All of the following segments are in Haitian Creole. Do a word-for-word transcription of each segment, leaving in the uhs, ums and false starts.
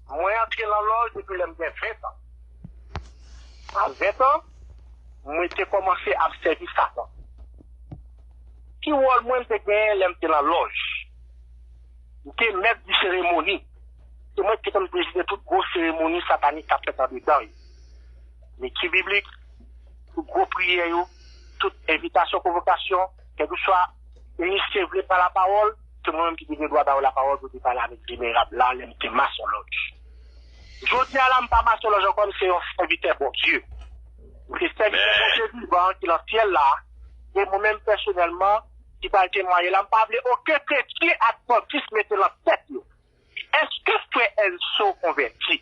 Mwen antre nan lòj depi lè m gen ven tan. A ven tan, mwen te kòmanse ap sèvi Satan. Ki wòl mwen te genyen lè m te nan lòj? M te mèt di seremoni. Se mwen ki te konn prezide tout gwo seremoni satanik k ap fèt andedan yo. Lekti biblik, tout gwo priyè yo, tout envitasyon, konvokasyon, kèlkeswa misye vle pran lapawòl, se mwen menm ki te gen dwa ba yo lapawòl pou te pale avèk venerab la lè m te mason lòj. Jodi a la, m pa mason lòj ankò, m se yon sèvitè Bondye. M se sèvitè Bondye vivan ki nan syèl la, e mwen menm pèsonèlman, ki pral temwaye la, m pa vle okenn kretyen advantis mete nan tèt yo. Èske frè Enso konvèti?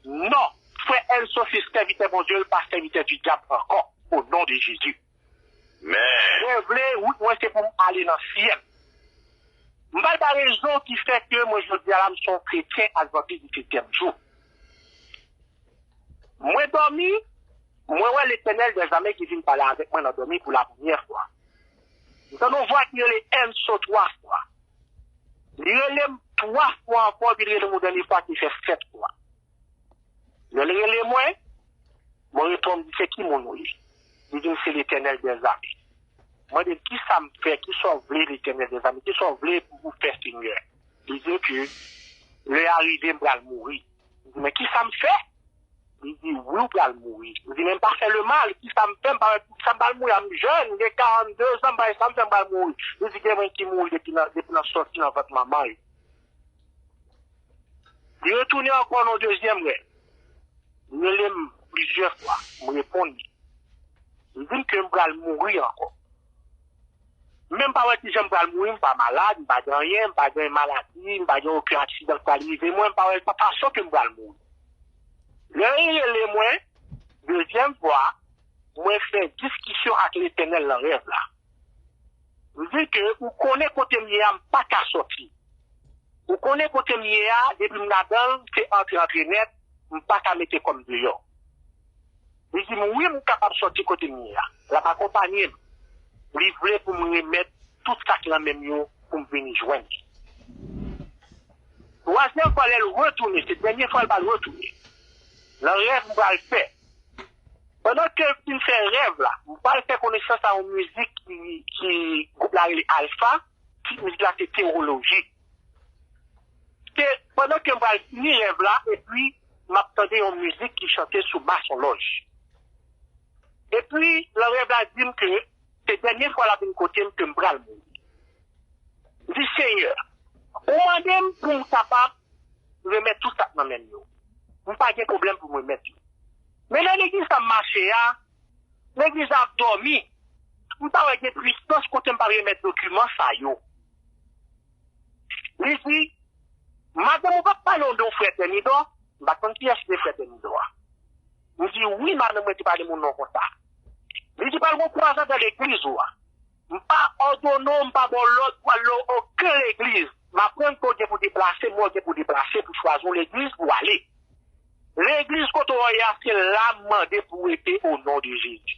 Non, frè Enso se sèvitè Bondye, l pa sèvitè didyab ankò, o non de Jezi. Mwen vle, wout mwen se pou m ale nan syèl. M pral ba rezon ki fè ke mwen jodi a la, m se yon kretyen advantis disetyèm jou. Mwen dòmi, mwen wè Letènèl dèzame ki vin pale avèk mwen nan dòmi pou lapremyè fwa. M tande yon vwa ki rele Enso twa fwa. Li rele m twa fwa ankò, epi li rele m yon dènye fwa ki fè sèt fwa. Lè l rele mwen, mwen reponn, m di, "Se ki moun ou ye?" Li di m, "Se Letènèl dèzame." Mwen mande l, "Kisa m fè? Kisa w vle, Letènèl dèzame? Kisa w vle pou ou fè, Senyè?" Li di m ke lè a rive, m pral mouri. M di, "Men kisa m fè?" Li di, "Wi, w pral mouri." M di, "Men m pa fè lemal, kisa m fè? M pa wè kisa m pral mouri a, m jèn, m gen karannde zan, m pa wè sa m fè, m pral mouri." Li di, "Gen moun ki mouri depi nan, depi nan sòti nan vant manman yo." Li retounen ankò nan yon dezyèm rèv. Li rele m plizyè fwa, m reponn li. Li di m ke m pral mouri ankò. Men m pa wè kijan m pral mouri, m pa malad, m pa gen anyen, m pa gen maladi, m pa gen okenn aksidan k pral rive mwen, m pa wè pa fason ke m pral mouri. Lè li rele mwen, dezyèm fwa, mwen fè diskisyon ak Letènèl nan rèv la. M di ke ou konnen kote m ye a, m pa ka sòti. Ou konnen kote m ye a, depi m ladan l, se antre, antre nèt, m pa ka mete kò m deyò. Li di m, "Wi, m kapab sòti kote m ye a." L ap akonpanye m. Li vle pou m remèt tout sa k nan men m yo pou m vini jwenn li. Twazyèm fwa, lè l retounen, se dènye fwa l pral retounen. Nan rèv m pral fè. Pandan ke m fin fè rèv la, m pral fè konesans a yon mizik ki, ki gwoup la rele Alfa, tit mizik la se Tewoloji. Se pandan ke m pral fini rèv la, epi m ap tande yon mizik ki chante sou masonlòj. Epi, nan rèv la di m ke se dènye fwa l ap vin kote m ke m pral mouri. M di, "Senyè, ou mande m pou m kapab remèt tout sa k nan men m yo. M pa gen pwoblèm pou m remèt yo. Men nan legliz sa m mache a, legliz la ap dòmi. M pa wè gen pwisans kote m pa remèt dokiman sa yo." Li di, "Madanm ou pa t pale w de yon frè Tèmidò?" M pa t konn kiyès ki te frè Tèmidò a. M di, "Wi, madanm mwen te pale m yon non konsa." Li di, "Pral gon kwazad nan legliz ou a. M pa òdone w, m pa ba w lòd pou al nan okenn legliz. M aprann ke w gen pou deplase, men w gen pou deplase pou chwazi yon legliz pou w ale. Legliz kote w ye a, se la m mande pou w rete o non de Jezi."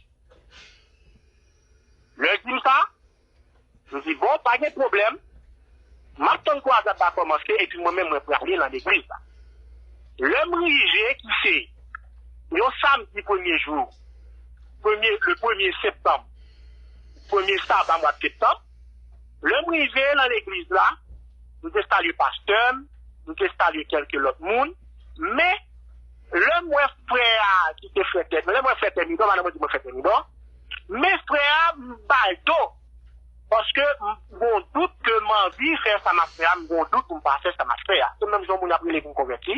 Lè l di m sa, m di, "Bon, pa gen pwoblèm. M ap tann kwazad la kòmanse, epi mwen menm, mwen prale nan legliz la." Lè m rive, ki se yon samdi premye jou, premye, le premye septanm, premye saba mwa septanm, lè m rive nan legliz la, m te salye pastè m, m te salye kèlke lòt moun, men lè m wè frè a ki te frè Tèmidò, lè m wè frè Tèmidò, madanm mwen di mwen frè Tèmidò, men frè a, m ba l do. Paske m gon dout ke m anvi fè sa m ap fè a, m gon dout pou m pa fè sa m ap fè a. Se menm jan moun ap rele pou m konvèti.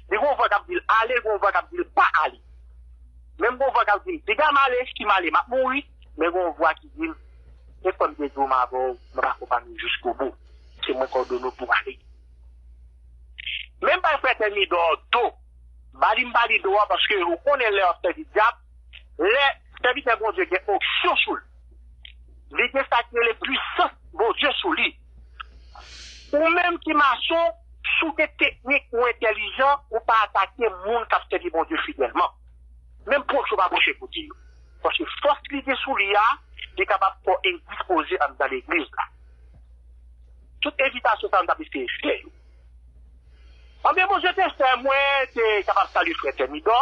Li gon vwa k ap di l ale, gon vwa k ap di l pa ale. Menm gon vwa k ap di m, "Piga m ale, si m ale, m ap mouri." Men gon vwa ki di m, "E kòm Dye di w, m avè w, m ap akonpanye w jiskobou. Se mwen k òdone w pou w ale." Men m bay frè Tèmidò do. Ba li, m ba li do a, paske ou konnen lè w ap sèvi dyab, lè sèvitè Bondye gen onksyon sou l, li gen sa ki rele pwisans Bondye sou li. Ou menm ki mason, si w gen teknik ou entèlijan, ou pa atake moun k ap sèvi Bondye fidèlman. Menm pwoche w pa pwoche kote yo. Paske fòs li gen sou li a, li kapab fè w endispoze anndan legliz la. Tout envitasyon sa yo, m t ap eseye fè yo. Anben, Mwen te fè, mwen te kapab salye frè Tèmidò.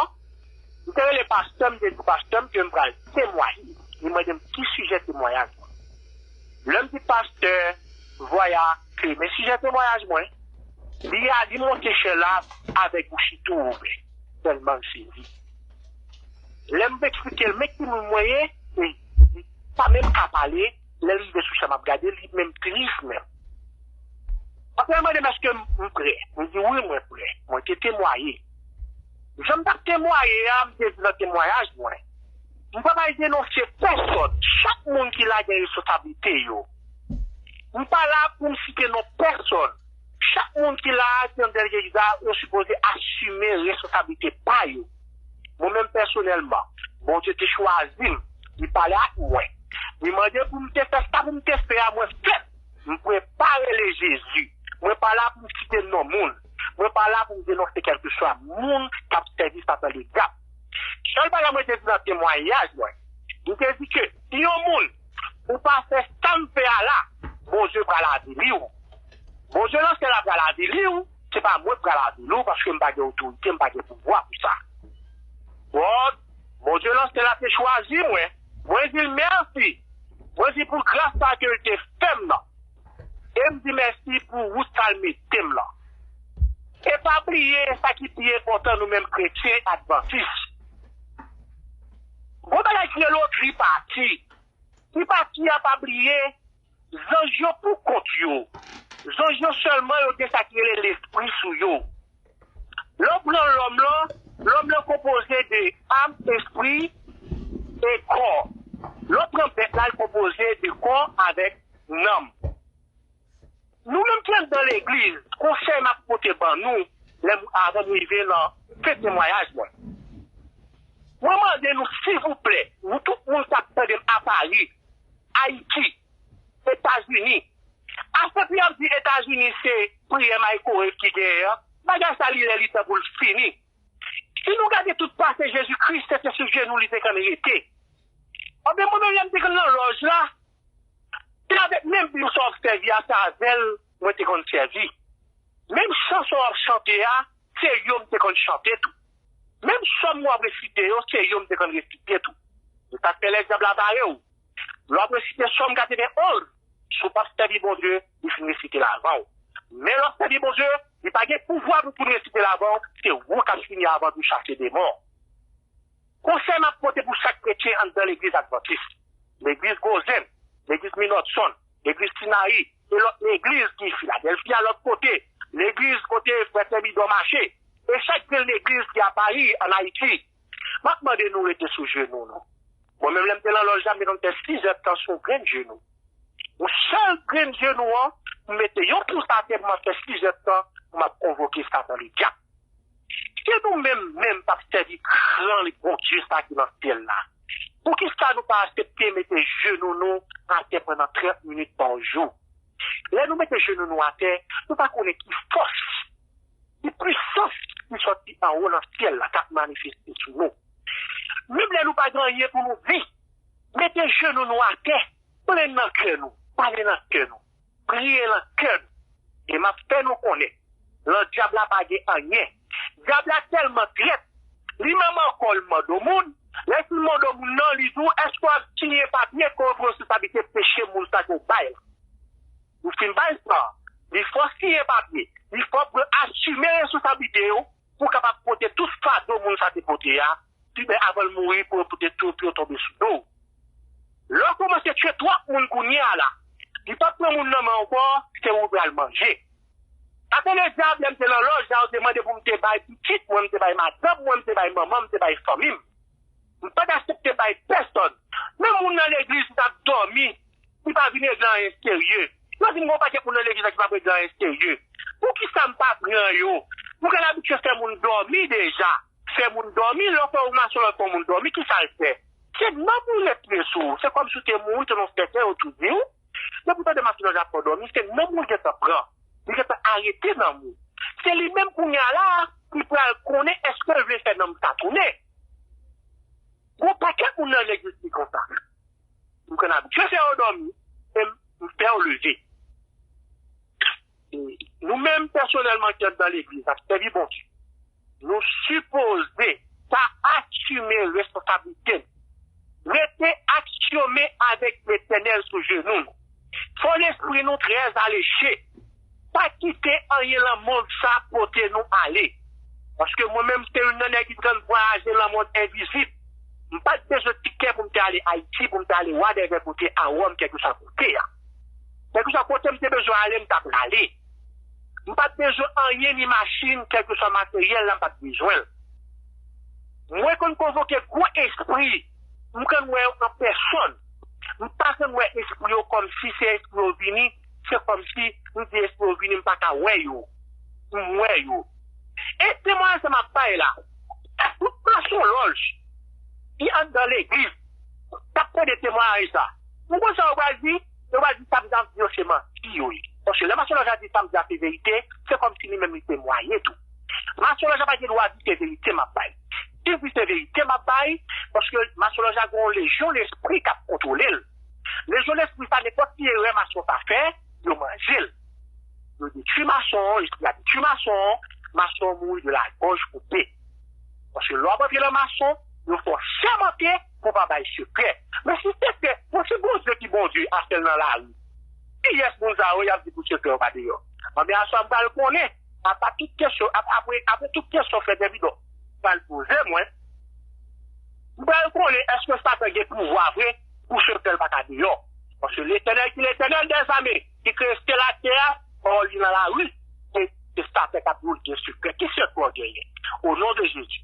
M te rele pastè m, m te di pastè m ke m pral temwaye. Li mande m ki sijè temwayaj mwen. Lè m di pastè Vwaya ke men sijè temwayaj mwen, li a, li monte chè la avèk bouch li tou ouvè, tèlman l sezi. Lè m eksplike l men ki moun mwen ye, li, li pa menm ka pale, lè l rive sou chè m ap gade, li menm tris menm. Apre l mande m èske m, m prè. M di wi, mwen prè. Mwen te temwaye. Jan m t ap temwaye a, m te di nan temwayaj mwen, m pa pral denonse pèsòn. Chak moun ki la gen responsablite yo. M pa la pou m site non pèsòn. Chak moun ki la, ki anndan legliz la, yo sipoze asime responsablite pa yo. Mwen menm pèsonèlman, Bondye te chwazi m. Li pale ak mwen. Li mande pou m te fè sa pou m te fè a, mwen fè l. M prepare le Jezi. Mwen pa la pou m site non moun. Mwen pa la pou m denonse kèlkeswa moun k ap sèvi Satan Ledyab. Sèl bagay mwen te di nan temwayaj mwen, m te di ke si yon moun ou pa fè sa m fè a la, Bondye pral avili w. Bondye nan syèl la pral avili w, se pa mwen k pral avili w, paske m pa gen otorite, m pa gen pouvwa pou sa. Bon, Bondye nan syèl la te chwazi mwen. Mwen di l mèsi. Mwen di pou gras sa ke l te fè m nan. E m di mèsi pou wout sa l mete m lan. E pa bliye sa ki pi enpòtan nou menm kretyen advantis. Gon bagay ki rele tripati. Tripati a pa bliye, zanj yo pou kont yo. Zanj yo sèlman yo gen sa ki rele lespri sou yo. Lè w pran lòm lan, lòm lan konpoze de am, espri e kò. Lè w pran bèt la, l konpoze de kò avèk nanm. Nou menm ki anndan legliz, konsèy m ap pote ban nou, lè m, avan m rive nan fen temwayaj mwen. Mwen mande nou, silvouplè, nou tout moun k ap tande m a Pari, Ayiti, Etazini. Afè pou y ap di Etazini se priyè microwave ki genyen an, bagay sa li lè li tan pou l fini. Si nou gade tout pase Jezikri, se te sou jenou li te konn rete. Anben, mwen menm lè m te konn nan lòj la, se avèk menm Bib sa w ap sèvi a, se avè l mwen te konn sèvi. Menm chan sa w ap chante a, se yo m te konn chante tou. Menm sòm w ap resite yo, se yo m te konn resite tou. Se sa k fè lè dyab la bare w. Lè w ap resite sòm katrevenn onz, si w p ap sèvi Bondye, li fin resite l avan w. Men lè w ap sèvi Bondye, li pa gen pouvwa pou, pou l resite l avan w, se ou k ap fini avan pou chase demon. Konsèy m ap pote pou chak kretyen anndan legliz advantis, legliz Gozen, legliz Minotson, legliz Sinayi, e lòt legliz ki Filadèlfi a lòt kote, legliz kote frè Tèmidò mache, e chak grenn legliz ki a Pari, ann Ayiti. M ap mande nou rete sou jenou nou. Mwen menm, lè m te nan lòj la, m te konn fè sis èdtan sou yon grenn jenou. Yon sèl grenn jenou an, m mete yon pous atè pou m ap fè sis èdtan pou m ap konvoke Satan Ledyab. Si nou menm menm p ap sèvi gran Bondye sa ki nan syèl la, poukisa nou pa aksepte mete jenou nou atè pandan trant minit pa jou? Lè nou mete jenou nou atè, nou pa konnen ki fòs, ki pwisans ki sòti anwo nan syèl la k ap manifeste sou nou. Menm lè nou pa gen anyen pou nou di, mete jenou nou atè, plenn nan kè nou, pale nan kè nou, priye nan kè nou. E m ap fè nou konnen, lan dyab la pa gen anyen. Dyab la tèlman trèt, li menm ankò l mòdo moun. Lè l mòdo moun nan, li di w, èske w ap siyen papye ke w pran responsablite peche moun sa ke w bay la? Ou fin bay sa, li fè w siyen papye, li fè w pran asime responsablite yo, pou w kapab pote tout fado moun sa te pote a, pi bè avan l mouri pou yo pote tou, pou yo tonbe sou do w. Lè w kòmanse tchwe twòp moun kounye a la, li p ap pran moun nan men ankò, se ou pral manje. Sa te ledyab, lè m te nan lòj la, yo te mande pou m te bay pitit mwen, m te bay madanm mwen, m te bay manman m, m te bay fanmi m. M pa t aksepte bay pèsòn. Menm moun nan legliz ki t ap dòmi, ki pa vin regle anyen serye. Yo di m gon pakèt moun nan legliz la ki p ap regle anyen serye. Poukisa m pa pran yo? M konn abitye fè moun dòmi deja. Fè moun dòmi, lè w fè yon masonlòt fè yon moun dòmi, kisa l fè? Se nanm ou l ret sou ou. Se kòmsi w te mouri, se nan sèten yo tou di w. Depi w tande masonlòt ap fè w dòmi, se nanm ou l gentan pran. Li gentan arete nanm ou. Se li menm kounye a la a ki pral konnen èske l vle fè nanm sa tounen. Gon pakèt moun nan legliz ki konsa. M konn abitye fè yo dòmi, e m fè yo leve. E nou menm pèsonèlman ki anndan legliz, n ap sèvi Bondye, nou sipoze ta asime responsablite n. Rete aksyome avèk Letènèl sou jenou nou. Fò lespri nou trè aleche. Pa kite anyen nan mond sa pote nou ale. Paske mwen menm, se youn nan nèg ki t konn vwayaje nan mond envizib. M pa t bezwen tikè pou m te ale Ayiti, pou m te ale whatever kote a Wòm, kèlkeswa kote a. Kèlkeswa kote m te bezwen ale, m t ap prale. M pa t bezwen anyen, ni machin, kèlkeswa materyèl la, m pa t bezwen l. Mwen konn konvoke gwo espri, m konn wè yo an pèsòn. M pa konn wè espri yo kòmsi se espri yo vini, se kòmsi m di espri yo vini, m pa ka wè yo. M wè yo. E temwayaj sa m ap bay la, tout masonlòj ki anndan legliz k ap tande temwayaj sa, ou konn sa yo pral di? Yo pral di sa m ap di yo se manti yo ye. Paske lè masonlòj la di sa m di a se verite, se kòmsi li menm li temwaye tou. Masonlòj la pa gen dwa di se verite m ap bay. Si l di se verite m ap bay, paske masonlòj la gen yon lejyon lespri k ap kontwole l. Lejyon lespri sa, nenpòt ti erè mason sa fè, yo manje l. Yo detwi mason an, espri a detwi mason an, mason an mouri de la gòj koupe. Paske lè w ap antre nan mason, yo fè w sèmante pou w pa bay sekrè. Men si sekrè, bon, si Bondye ki Bondye, a sèl nan lari, kiyès moun sa yo, y ap di pou sekrè yo pa deyò? Anben, aswè a m pral konnen, apa tout kesyon, ap-, apre, apre tout kesyon fèt epi donk, m pral poze mwen, m pral konnen èske Satan gen pouvwa vre pou sekrè l pa ka deyò. Paske Letènèl ki Letènèl dèzame, ki kreye syèl ak tè a, pawòl li nan lari, se, se Satan k ap di w l gen sekrè. Ki sekrè w genyen? O non de Jezi.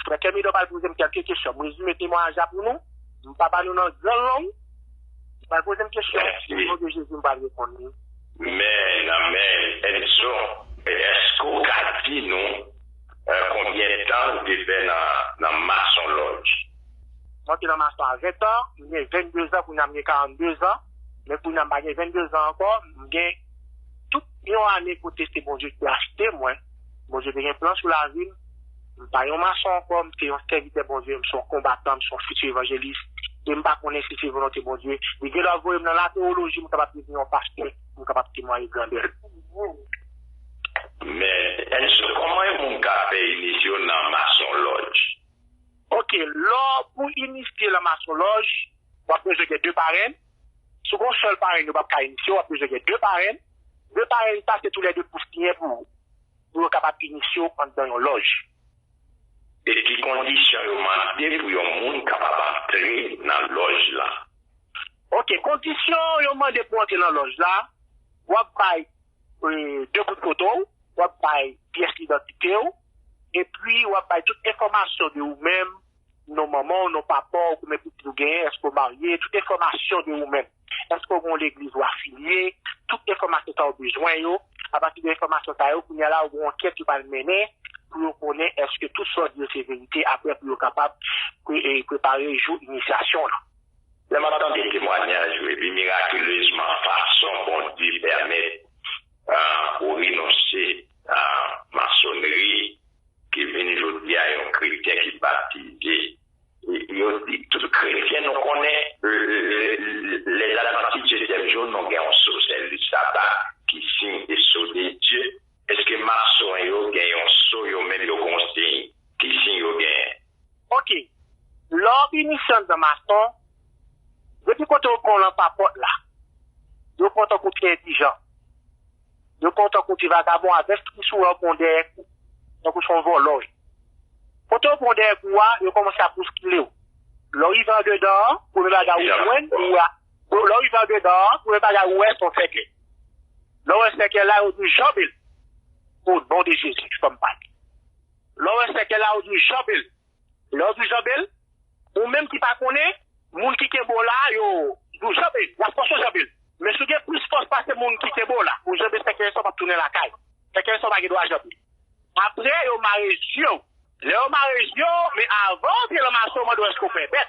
Frè Tèmidò pral poze m kèlke kesyon. M rezime temwayaj la pou nou. M pa ba nou nan gran long. Li pral poze m kesyon. Mèsi. O non de Jezi, m pral reponn li. Amèn, amèn. Enzo, èske w ka di nou, eh, konbyen tan ou te fè nan, nan masonlòj? Mwen te nan mason a ven tan, m gen vennde zan, kounye a m gen karannde zan, men kounye a m pa gen vennde zan ankò, m gen tout yon ane kote se Bondye ki achte mwen. Bondye te gen plan sou lavi m. M pa yon mason ankò, m se yon sèvitè Bondye, m se yon konbatan, m se yon fiti evanjelis. E m pa konnen si se volonte Bondye. Li gen dwa voye m nan latewoloji, m kapab devni yon pastè, m kapab temwaye grandè l. Men, Enzo, kòman yon moun ka fè inisye w nan masonlòj? Oke, lè w pou inisye nan masonlòj, w ap bezwen gen de parenn. Si w gen yon sèl parenn, yo p ap ka inisye w, w ap bezwen gen de parenn. De parenn sa, se toulède pou siyen pou ou, pou yo kapab inisye w anndan yon lòj. E ki kondisyon yo mande pou yon moun kapab antre nan lòj la? Oke, kondisyon yo mande pou antre nan lòj la, w ap bay, e, de bout foto w, w ap bay pyès idantite w, epi w ap bay tout enfòmasyon de ou menm, non manman w, non papa w, konbyen pitit ou genyen, èske w marye, tout enfòmasyon de ou menm. Èske w gen yon legliz ou afilye, tout enfòmasyon sa yo bezwen yo. Apati de enfòmasyon sa yo, kounye a la, ou gen yon ankèt yo pral mennen pou yo konnen èske tout sa w di yo se verite, apre pou yo kapab pre-, e, prepare jou inisyasyon w lan. Lè m ap tande temwayaj ou, epi mirakilezman, fason Bondye pèmèt, ah, ou renonse a masonri, ki vin jodi a yon kretyen ki batize. E yo di, tout kretyen nou konnen, euh, euh, euh, les Adventistes du septième jour, nou gen yon so, c'est le sabbat, ki siy e so de Dye. Èske mason yo gen yon so, yo menm yo gen yon siy? Ki siy yo genyen? Oke. Lè w inisye anndan mason, depi kote yo pran w lan pa pòt la, yo pran w tankou ti endijan. Yo pran w tankou ti vagabon, avèk ki sou wè w pran w dèyè kou, tankou se yon vòlò w ye. Kote yo pran w dèyè kou a, yo kòmanse ap bouskile w. Lè w rive andedan an, premye bagay ou jwenn, ou wè, lè w rive andedan an, premye bagay ou wè, se yon sèkèy. Lè w wè sèkèy la, yo di w janbe l. O non de Jezi, fè m pale. Lè w wè sèkèy la, yo di w janbe l. Lè yo di w janbe l, ou menm ki pa konnen, moun ki kenbe w la, yo di w janbe l, y ap fòse w janbe l. Men si w gen plis fòs pase moun ki kenbe w la, ou janbe sèkèy sa, w p ap tounen lakay. Sèkèy sa, w pa gen dwa janbe. Apre, yo mare zye w. Lè yo mare zye w, men avan w antre nan mason, yo mande w èske w pè bèt.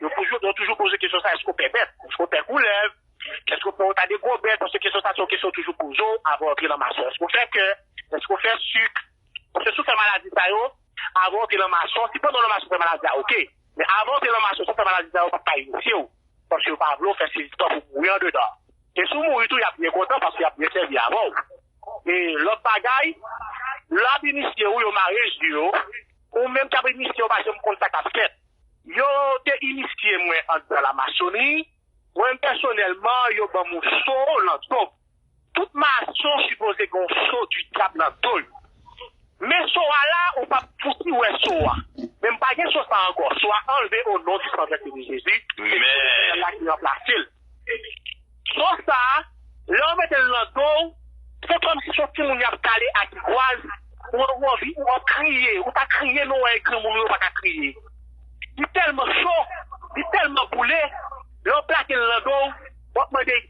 Yo toujou, yo toujou poze kesyon sa, èske w pè bèt? Èske w pè koulèv? Èske w pè yon ta de gwo bèt? Paske kesyon sa, se yon kesyon yo toujou poze w avan w antre nan mason. Èske w fè kè? Èske w fè sik? Paske si w fè maladi sa yo, avan w antre nan mason, si pandan w nan mason w fè maladi a, oke. Men avan w antre nan mason, si w fè maladi sa yo, yo p ap ka inisye w. Paske yo pa vle w fè sezi tan pou w mouri andedan. E si w mouri tou, y ap byen kontan paske y ap byen sèvi avè w. E lòt bagay, lè y ap inisye w, yo mare je yo. Ou menm k ap inisye w, pa janm konn sa k ap fèt. Yo te inisye mwen anndan lamasonri. Mwen menm pèsonèlman, yo ban m yon so nan do m. Tout mason sipoze gen yon so didyab nan do yo. Men so a la, ou p ap fouti wè so a. Men m pa gen so sa ankò. So a anlve o non di san vèse de Jezi. E se Senyè la ki ranplase l. So sa, lè w mete l nan do w, se kòmsi se yon timoun y ap kale ak rigwaz, ou, ou anvi, ou ap kriye, ou ta kriye, men w wè granmoun yo pa ka kriye. Li tèlman cho, li tèlman boule, lè w plake l nan do w, w ap mande,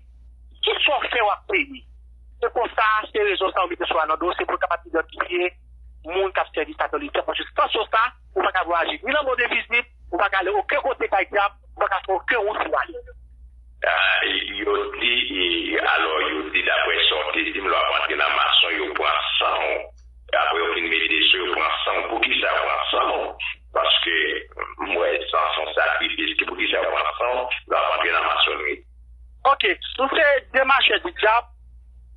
ki sa w fè w ap peyi? Se konsa, se rezon sa w mete so a nan do w, se pou l kapab idantifye moun k ap sèvi Satan li. Paske san so sa, ou pa ka vwayaje ni nan monde envizib, ou pa ka ale okenn kote kay dyab, ou pa ka fè okenn wout pou ale. Ah, yo di, e, alò, yo di, daprè sa w te di m, lè w ap antre nan mason, yo pran san w. Apre yo fin mete so, yo pran san w. Poukisa yo pran san w? Paske m wè san se yon sakrifis. Ki poukisa yo pran san w lè w ap antre nan masonri? Ok, si w se demachè didyab,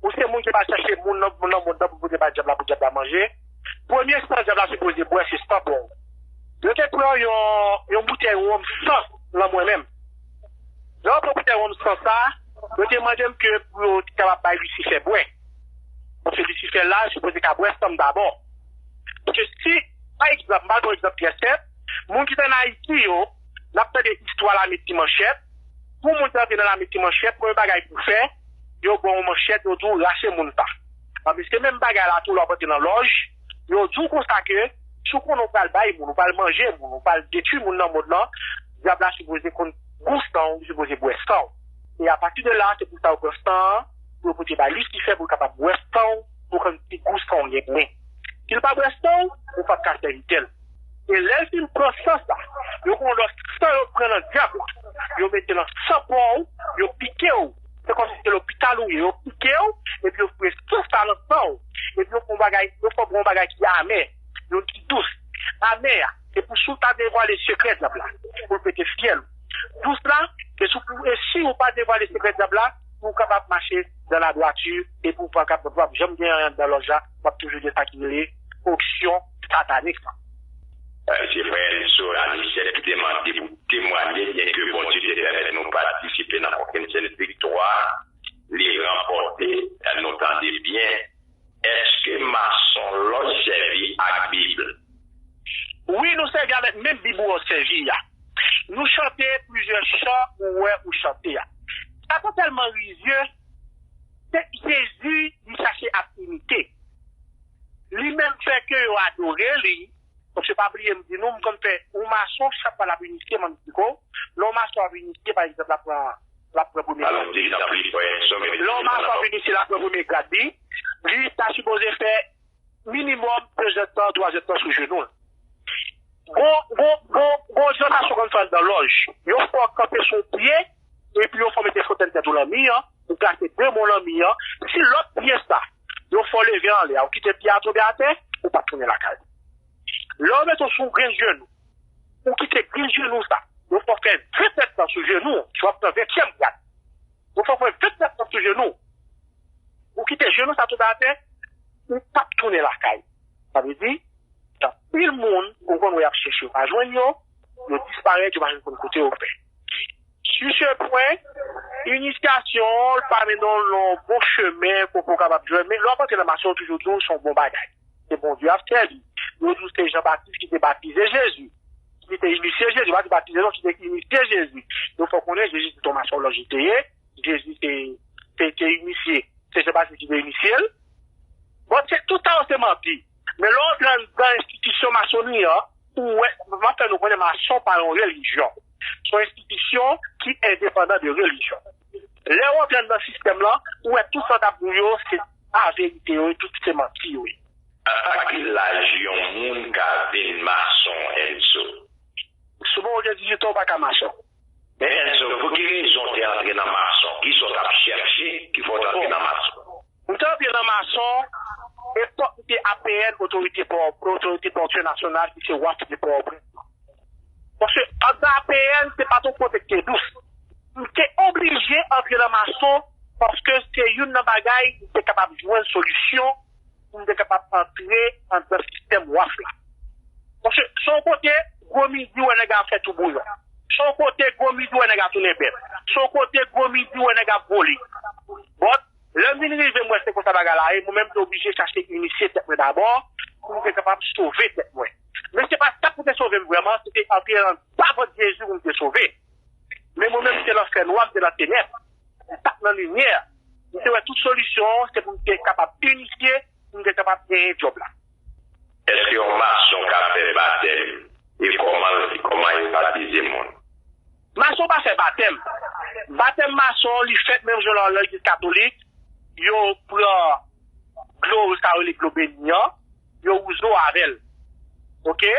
ou se moun ki va chache moun nan, moun nan mond nan pou pote bay dyab la pou dyab la manje. Premye san dyab la sipoze bwè, se san pa w. Yo te pran yon, yon boutèy wonm san nan mwen menm. Lè yo pran boutèy wonm san sa, yo te mande m ke pou yo te kapab bay Lisifè bwè. Paske Lisifè la, sipoze ka bwè san m dabò. Paske si, pa egzanp, m ba nou yon egzanp trè senp, moun ki t ann Ayiti yo, n ap tande istwa lame ti manchèt. Pou moun ki antre nan lame ti manchèt, premye bagay pou fè, yo ba w yon manchèt, yo di w rache moun sa. Anben, se menm bagay la tou lè w ap antre nan lòj, yo di w konsa ke si w konnen w pral bay moun, w pral manje moun, w pral detwi moun nan mond lan, dyab la sipoze konn gou san w, li sipoze bwè san w. E apati de la, se pou sa yo pran san an, pou yo pote bay Lisifè, pou l kapab bwè san w, pou konn ki gou san w genyen. Si l pa bwè san w, ou p ap ka sèvitè l. E lè l fin pran san sa, yo gen yon lòt san yo pran nan dyab la, yo mete nan san pa w, yo pike w. Se kòmsi se lopital ou ye, yo pike w, epi yo foure san sa nan san w. Epi yo fè yon bagay, yo fè w bwè yon bagay ki amè, youn ki dous. Amè a, se pou si w ta devwale sekrè dyab la, pou l pete fyèl ou. Dous la, se si w, e si w pa devwale sekrè dyab la, pou w kapab mache dan ladwati, epi w pa kap-, w ap janm gen anyen anndan lòj la, w ap toujou gen sa ki rele onksyon satanik la. Se frè Enzo Anicet ki te mande pou temwaye, byenke Bondye te pèmèt nou patisipe nan kokenn sèn viktwa li ranpòte, nou tande byen. Èske mason lòj sèvi ak Bib? Wi, nou sèvi avèk menm Bib ou sèvi a. Nou chante plizyè chan ou wè ou chante a. Satan tèlman rizye, se Jezi li chache ap imite. Li menm fè ke yo adore li, paske pa bliye m di nou, m konn fè yon mason, chak fwa l ap inisye, m ann eksplike w. Lè yon mason ap inisye, pa egzanp, l ap pran, l ap pran premye grad. Lè yon mason ap inisye, l ap pran premye grad li, li ta sipoze fè minimòm de zèdtan, twa zèdtan sou jenou l. Gon, gon, gon, gon egzantasyon konn fè anndan lòj. Yo fè w kanpe sou yon pye, epi yo fè w mete fotèy tèt ou lan mi an, ou plase de men w lan mi an. Si lòt pye sa, yo fè w leve anlè a, ou kite pye a tonbe atè, ou p ap tounen lakay ou. Lè yo mete w sou grenn jenou, ou kite grenn jenou sa, yo fè w fè ven zèdtan sou jenou, w ap pran ventyèm grad. Yo fè w fè ven zèdtan sou jenou, ou kite jenou sa tonbe atè, ou p ap tounen lakay ou. Sa vle di, gen anpil moun ou konn wè y ap chèche, yo pa jwenn yo, yo disparèt, yo pa janm konn kote yo fè. Sur ce point, inisyasyon w pa mennen w nan yon bon chemen pou, pou w kapab jwenn. Men lè w ap antre nan mason, yo toujou di w se yon bon bagay. Se Bondye y ap sèvi. Yo di w se Jan Batis ki te batize Jezi, ki te inisye Jezi. Yo pa di batize non, ki te inisye Jezi. Yo fè w konnen Jezi se yon mason lòj li te ye. Jezi te, te, te inisye. Se Jan Batis ki te inisye l. Bon, se, tout sa yo se manti. Men lè w antre anndan enstitisyon masonri an, ou wè, m ap fè nou konnen mason pa yon relijyon. Se yon enstitisyon ki endepandan de relijyon. Lè w antre anndan sistèm lan, ou wè tout sa w t ap di w yo, se pa verite yo ye, tout se manti yo ye. A ki laj yon moun ka vin mason, Enzo? Si w poko gen dizuit an, ou pa ka mason. Men Enzo, pou ki rezon w te antre nan mason? Kisa w t ap chèche ki fè w t antre nan mason? M te antre nan mason epòk m te A P N, Otorite Pò, Otorite Pòtyè Nasyonal, ki se waf de Pòtoprens. Paske anndan A P N, se pa t yon kote ki te dous. M te oblije antre nan mason Paske se youn nan bagay m te kapab jwenn solisyon pou m te kapab antre anndan sistèm waf la. Paske se yon kote gwo midi wè nèg la ap fè tou bouyon. Se yon kote gwo midi wè nèg la tounen bèf. Se yon kote gwo midi wè nèg la ap vole. But, lè m vin rive, m wè se konsa bagay la ye, mwen menm m te oblije chache inisye tèt mwen dabò, pou m te kapab sove tèt mwen. Men se pa sa k pou te sove m vrèman, se te antre anndan vant Jezi pou m te sove. Men mwen menm, m te nan fènwa, m te nan tenèb. M pa t nan limyè. M te wè tout solisyon an, se pou m te kapab inisye, pou m te kapab genyen djòb la. Èske yon mason ka fè batèm? E kòman, kòman yo batize moun? Mason pa fè batèm. Batèm mason, li fèt menm jan nan legliz katolik. Yo pran dlo, sa yo rele dlo beni an, yo wouze w avè l. Oke?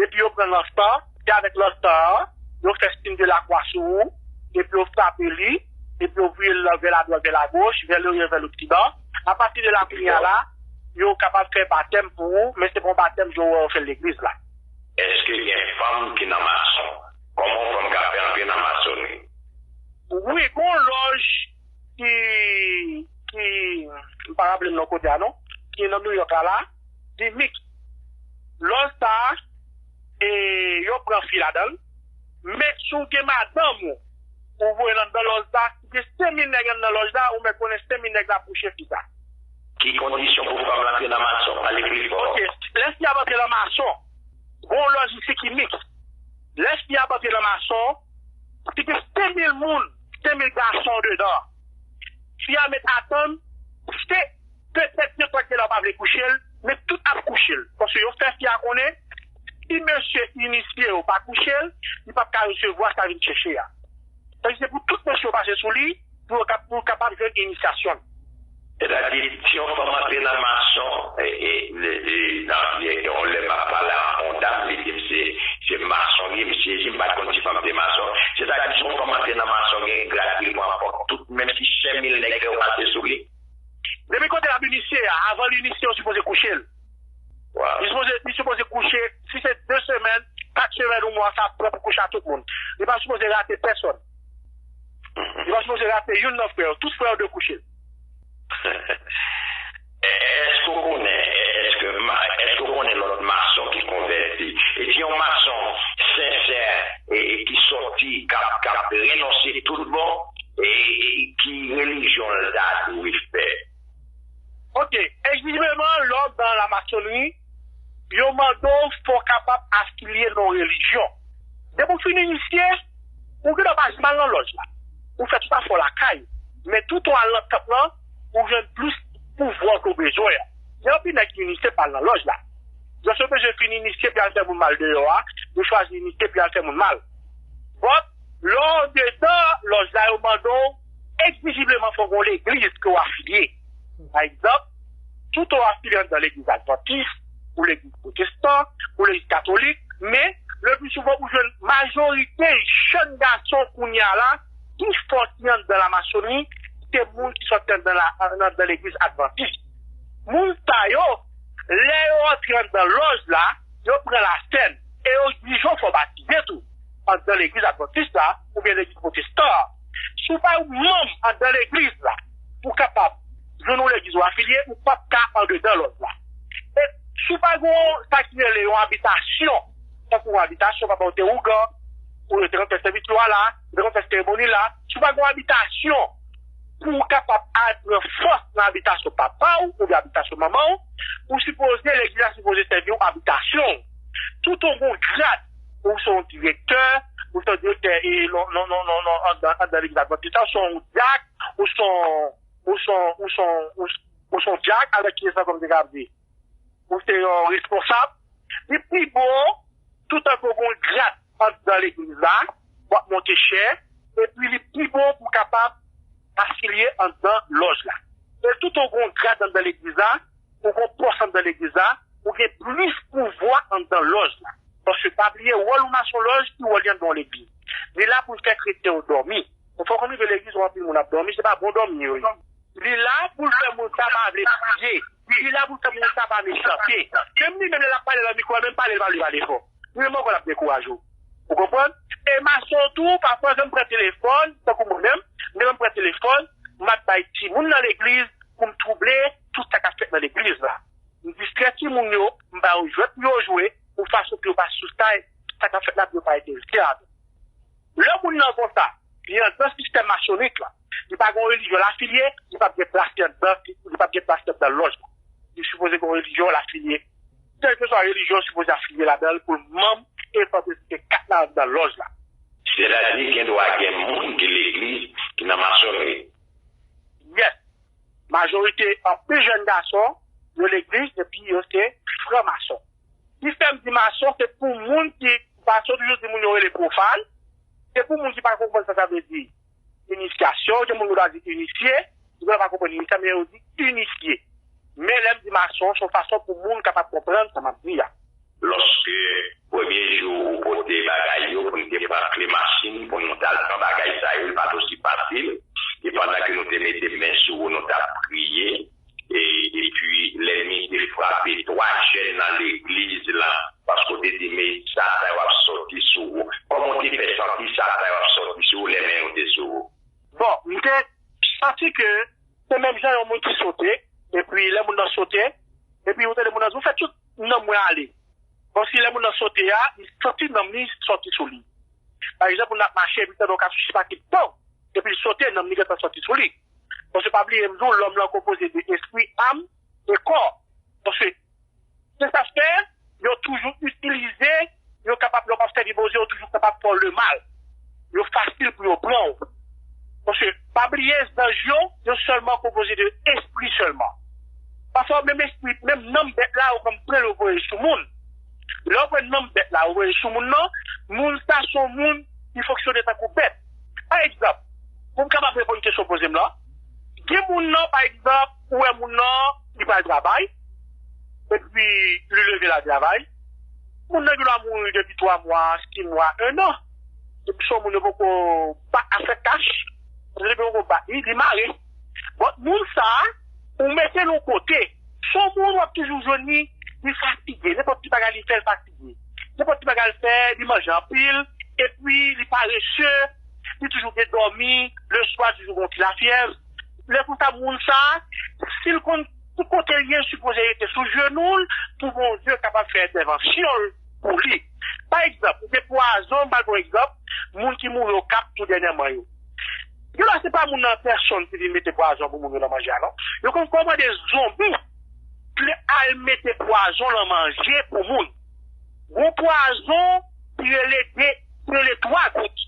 Epi yo pran lansan, se avèk lansan an, yo fè siy de lakwa sou ou, epi yo frape li, epi yo voye l vè ladwat, vè lagoch, vè loryan, vè loksidan. Apati de la kounye a la, yo kapab fè batèm pou ou, men se pa yon batèm jan w wè yo fè l legliz la. Èske gen fanm ki nan mason? Kòman yon fanm ka fè antre nan masonri? Wi, gen yon lòj ki, ki, m pa raple m non kote a non, ki nan Nouyòk la la, li miks. Lòj sa a, e, yo pran fi ladan l, men si w gen madanm ou, ou voye l anndan lòj la, si gen senk mil nèg anndan lòj la, ou mèt konnen senk mil nèg la ap kouche fi sa. Ki kondisyon pou fanm lan antre nan mason? Pale pli fò. Oke, lè fi a ap antre nan mason, gen yon lòj isi ki miks. Lè fi a ap antre nan mason, si gen senk mil moun, senk mil gason dedan, fi a mèt atann, se petèt gen twa ki la pa vle kouche l, men tout ap kouche l. Paske yo fè fi a konnen, si mesye inisye yo pa kouche l, li p ap ka resevwa sa vin chèche a. Sa se pou tout mesye yo pase sou li, pou yo kap-, pou l kapab jwenn inisyasyon l. Sètadi, si yon fanm antre nan mason, e, e, e, e, nan, e, yon lè m ap pale a yon dam, li di m se, se mason li ye, m sezi, m pa t konn si fanm te mason. Sètadi, si yon fanm antre nan mason, gen grad li pran, fòk tout, menm si senk mil nèg yo pase sou li. Depi kote l ap inisye a, avan l inisye, yo sipoze kouche l. Li sipoze, li sipoze kouche, si se de semèn, kat semèn, yon mwa, sa ap pran pou kouche a tout moun. Li pa sipoze rate pèsonn. Li pa sipoze rate youn nan frè yo. Tout frè yo dwe kouche l. Èske w konnen, èske, èske w konnen lòt mason ki konvèti? E si yon mason sensè e, e ki sòti, k ap, k ap renonse tout bon, e, e ki relijyon l ta dwe fè? Oke, egzakteman, lè w nan lamasonri, yo mande w fò w kapab afilye nan yon relijyon. Depi w fin inisye, ou gen dwa pa janm al nan lòj la. Ou fè tout afè w lakay. Men toutan w al nan tanp lan, ou jwenn plis pouvwa ke w bezwen an. Gen anpil nèg ki inisye pa al nan lòj la. Jis yo bezwen fin inisye pou y al fè moun mal deyò a, yo chwazi inisye pou y al fè moun mal. But, lè w andedan lòj la, yo mande w egzijibleman fò w gen yon legliz ke w afilye. Pa egzanp, toutan w afilye anndan legliz advantis, ou legliz pwotestan, ou legliz katolik, men, le pli souvan, ou jwenn majorite jèn gason kounye a la, ki sòti anndan lamasonri, se moun ki sòti anndan la, anndan legliz advantis. Moun sa yo, lè yo antre anndan lòj la, yo pran lasèn, e yo egzije w fò w batize tou, anndan legliz advantis la, oubyen legliz pwotestan an. Si w pa yon manm anndan legliz la, pou w kapab jwenn yon legliz ou afilye, ou p ap ka andedan lòj la. E si w pa gen yon, sa ki rele yon abitasyon, tankou yon abitasyon, papa w te ougan, ou yo te konn fè sèvis yo a la, yo te konn fè seremoni la, si w pa gen yon abitasyon pou w kapab al pran fòs nan abitasyon papa w oubyen abitasyon manman w, ou sipoze, legliz la sipoze sèvi w abitasyon w. Toutan w gen yon grad, ou se yon direktè, ou se yon direktè e non, non, non, non, non, anndan, anndan legliz advantis la, ou se yon dyak, ou se yon, ou se yon, ou se yon, ou se yon dyak, avèk kiyès ankò m te ka ap di? Ou se yon responsab. Li pi bon, toutan ke w gen yon grad anndan legliz la, w ap monte chè, epi li pi bon pou w kapab afilye anndan lòj la. E toutan w gen yon grad anndan legliz la, ou gen yon pòs anndan legliz la, ou gen plis pouvwa anndan lòj la. Paske pa bliye, wòl yon mason lòj, ki wòl li anndan yon legliz? Li la pou l fè kretyen yo dòmi. Yon fwa w konn rive legliz, w anpil moun ap dòmi, se pa bon dòmi yo ye. Li la pou l fè moun sa pa vle priye. Li la pou l fè moun sa pa mechante. Menm li menm lè l ap pale nan mikwo a, menm pale l pa vle pale fò. Li menm ankò l ap dekouraje w. Ou konprann? E mason tou, pafwa, lè m pran telefòn, tankou mwen menm, lè m pran telefòn, m ap bay timoun nan legliz pou m twouble tout sa k ap fèt nan legliz la. M distrè timoun yo, m ba yo jwèt pou yo jwe, yon fason pou yo pa sou sa, sa k ap fèt la pou yo pa enterese avè l. Lè moun nan konsa, li anndan sistèm masonik la, li pa gen yon relijyon l afilye, li p ap gen plas li anndan, li p ap gen plas li anndan lòj la. Li sipoze gen yon relijyon l afilye. Kèlkeswa relijyon l sipoze afilye ladan l pou l manm e fò prezante kat la anndan lòj la. Sètadi gen dwa gen moun ki legliz ki nan masonri. Yes. Majorite anpil jèn gason yo legliz epi yo se franmason. Ki fè m di mason, se pou moun ki, mason toujou di moun yo rele pwofàn, se pou moun ki pa konprann sa sa vle di inisyasyon, gen moun yo ta di inisye, yo pa konprann inisye, men yo di inisye. Men lè m di mason, se yon fason pou moun kapab konprann sa m ap di a. Lòske premye jou ou pote bagay yo pou n te pran kle machin pou nou t al pran bagay sa yo, li pa t osi fasil. E pandan ke nou te mete men sou ou, nou t ap priye. E, epi lènmi te frape twa jèn nan legliz la, paske w te di, men sa, sa yo ap sòti sou ou. Kòman w te fè santi sa, sa yo ap sòti sou ou lè men yo te sou ou? Bon, m te santi ke se menm jan yon moun ki sote, epi lè moun nan sote, epi ou tande moun nan di, ou fè tout nanm mwen ale. Kòmsi lè moun nan sote a, li santi nanm li sòti sou li. Pa egzanp, moun nan ap mache, epi tande yon katouch ki pati, pòw! Epi l sote, nanm li gentan sòti sou li. Paske pa bliye, m di w, lòm lan konpoze de espri, am e kò. Paske, se sa fè, yo toujou itilize, yo kapab, lè w ap sèvi Bondye, yo toujou kapab fè w lemal. Yo fasil pou yo pran w. Paske, pa bliye, zanj yo, yo sèlman konpoze de espri sèlman. Pafwa, menm espri, menm nanm bèt la, ou konn pran l, ou voye l sou moun. Lè w pran nanm bèt la, ou voye l sou moun nan, moun sa se yon moun ki fonksyone tankou bèt. Pa egzanp, pou m kapab reponn kesyon w poze m lan, gen moun nan, pa egzanp, ou wè moun nan, li pral travay, epi li leve l al travay, moun nan gen dwa mouri depi twa mwa, sis mwa, en an. Epi se yon moun yo poko bat afè kach, depi yo poko bat li, li mare. Bon, moun sa a, ou mete l yon kote, se yon moun w ap toujou jwenn li, li fatige, nenpòt ti bagay li fè, l fatige. Nenpòt ti bagay l fè, li manje anpil, epi li parese, li toujou gen dòmi, leswa toujou gen yon ti lafyèv. Lè konsa, moun sa a, si l konn ki kote l ye, l sipoze rete sou jenou l pou Bondye kapab fè entèvansyon l pou li. Pa egzanp, ou gen pwazon, m ba l yon egzanp, moun ki mouri Okap tou dènyèman yo. Yo la, se pa moun nan pèsonn ki vin mete pwazon pou moun yo nan manje a, non. Yo konn kòmande zonbi pou al mete pwazon nan manje pou moun. Gon pwazon ki rele de, ki rele twa gout.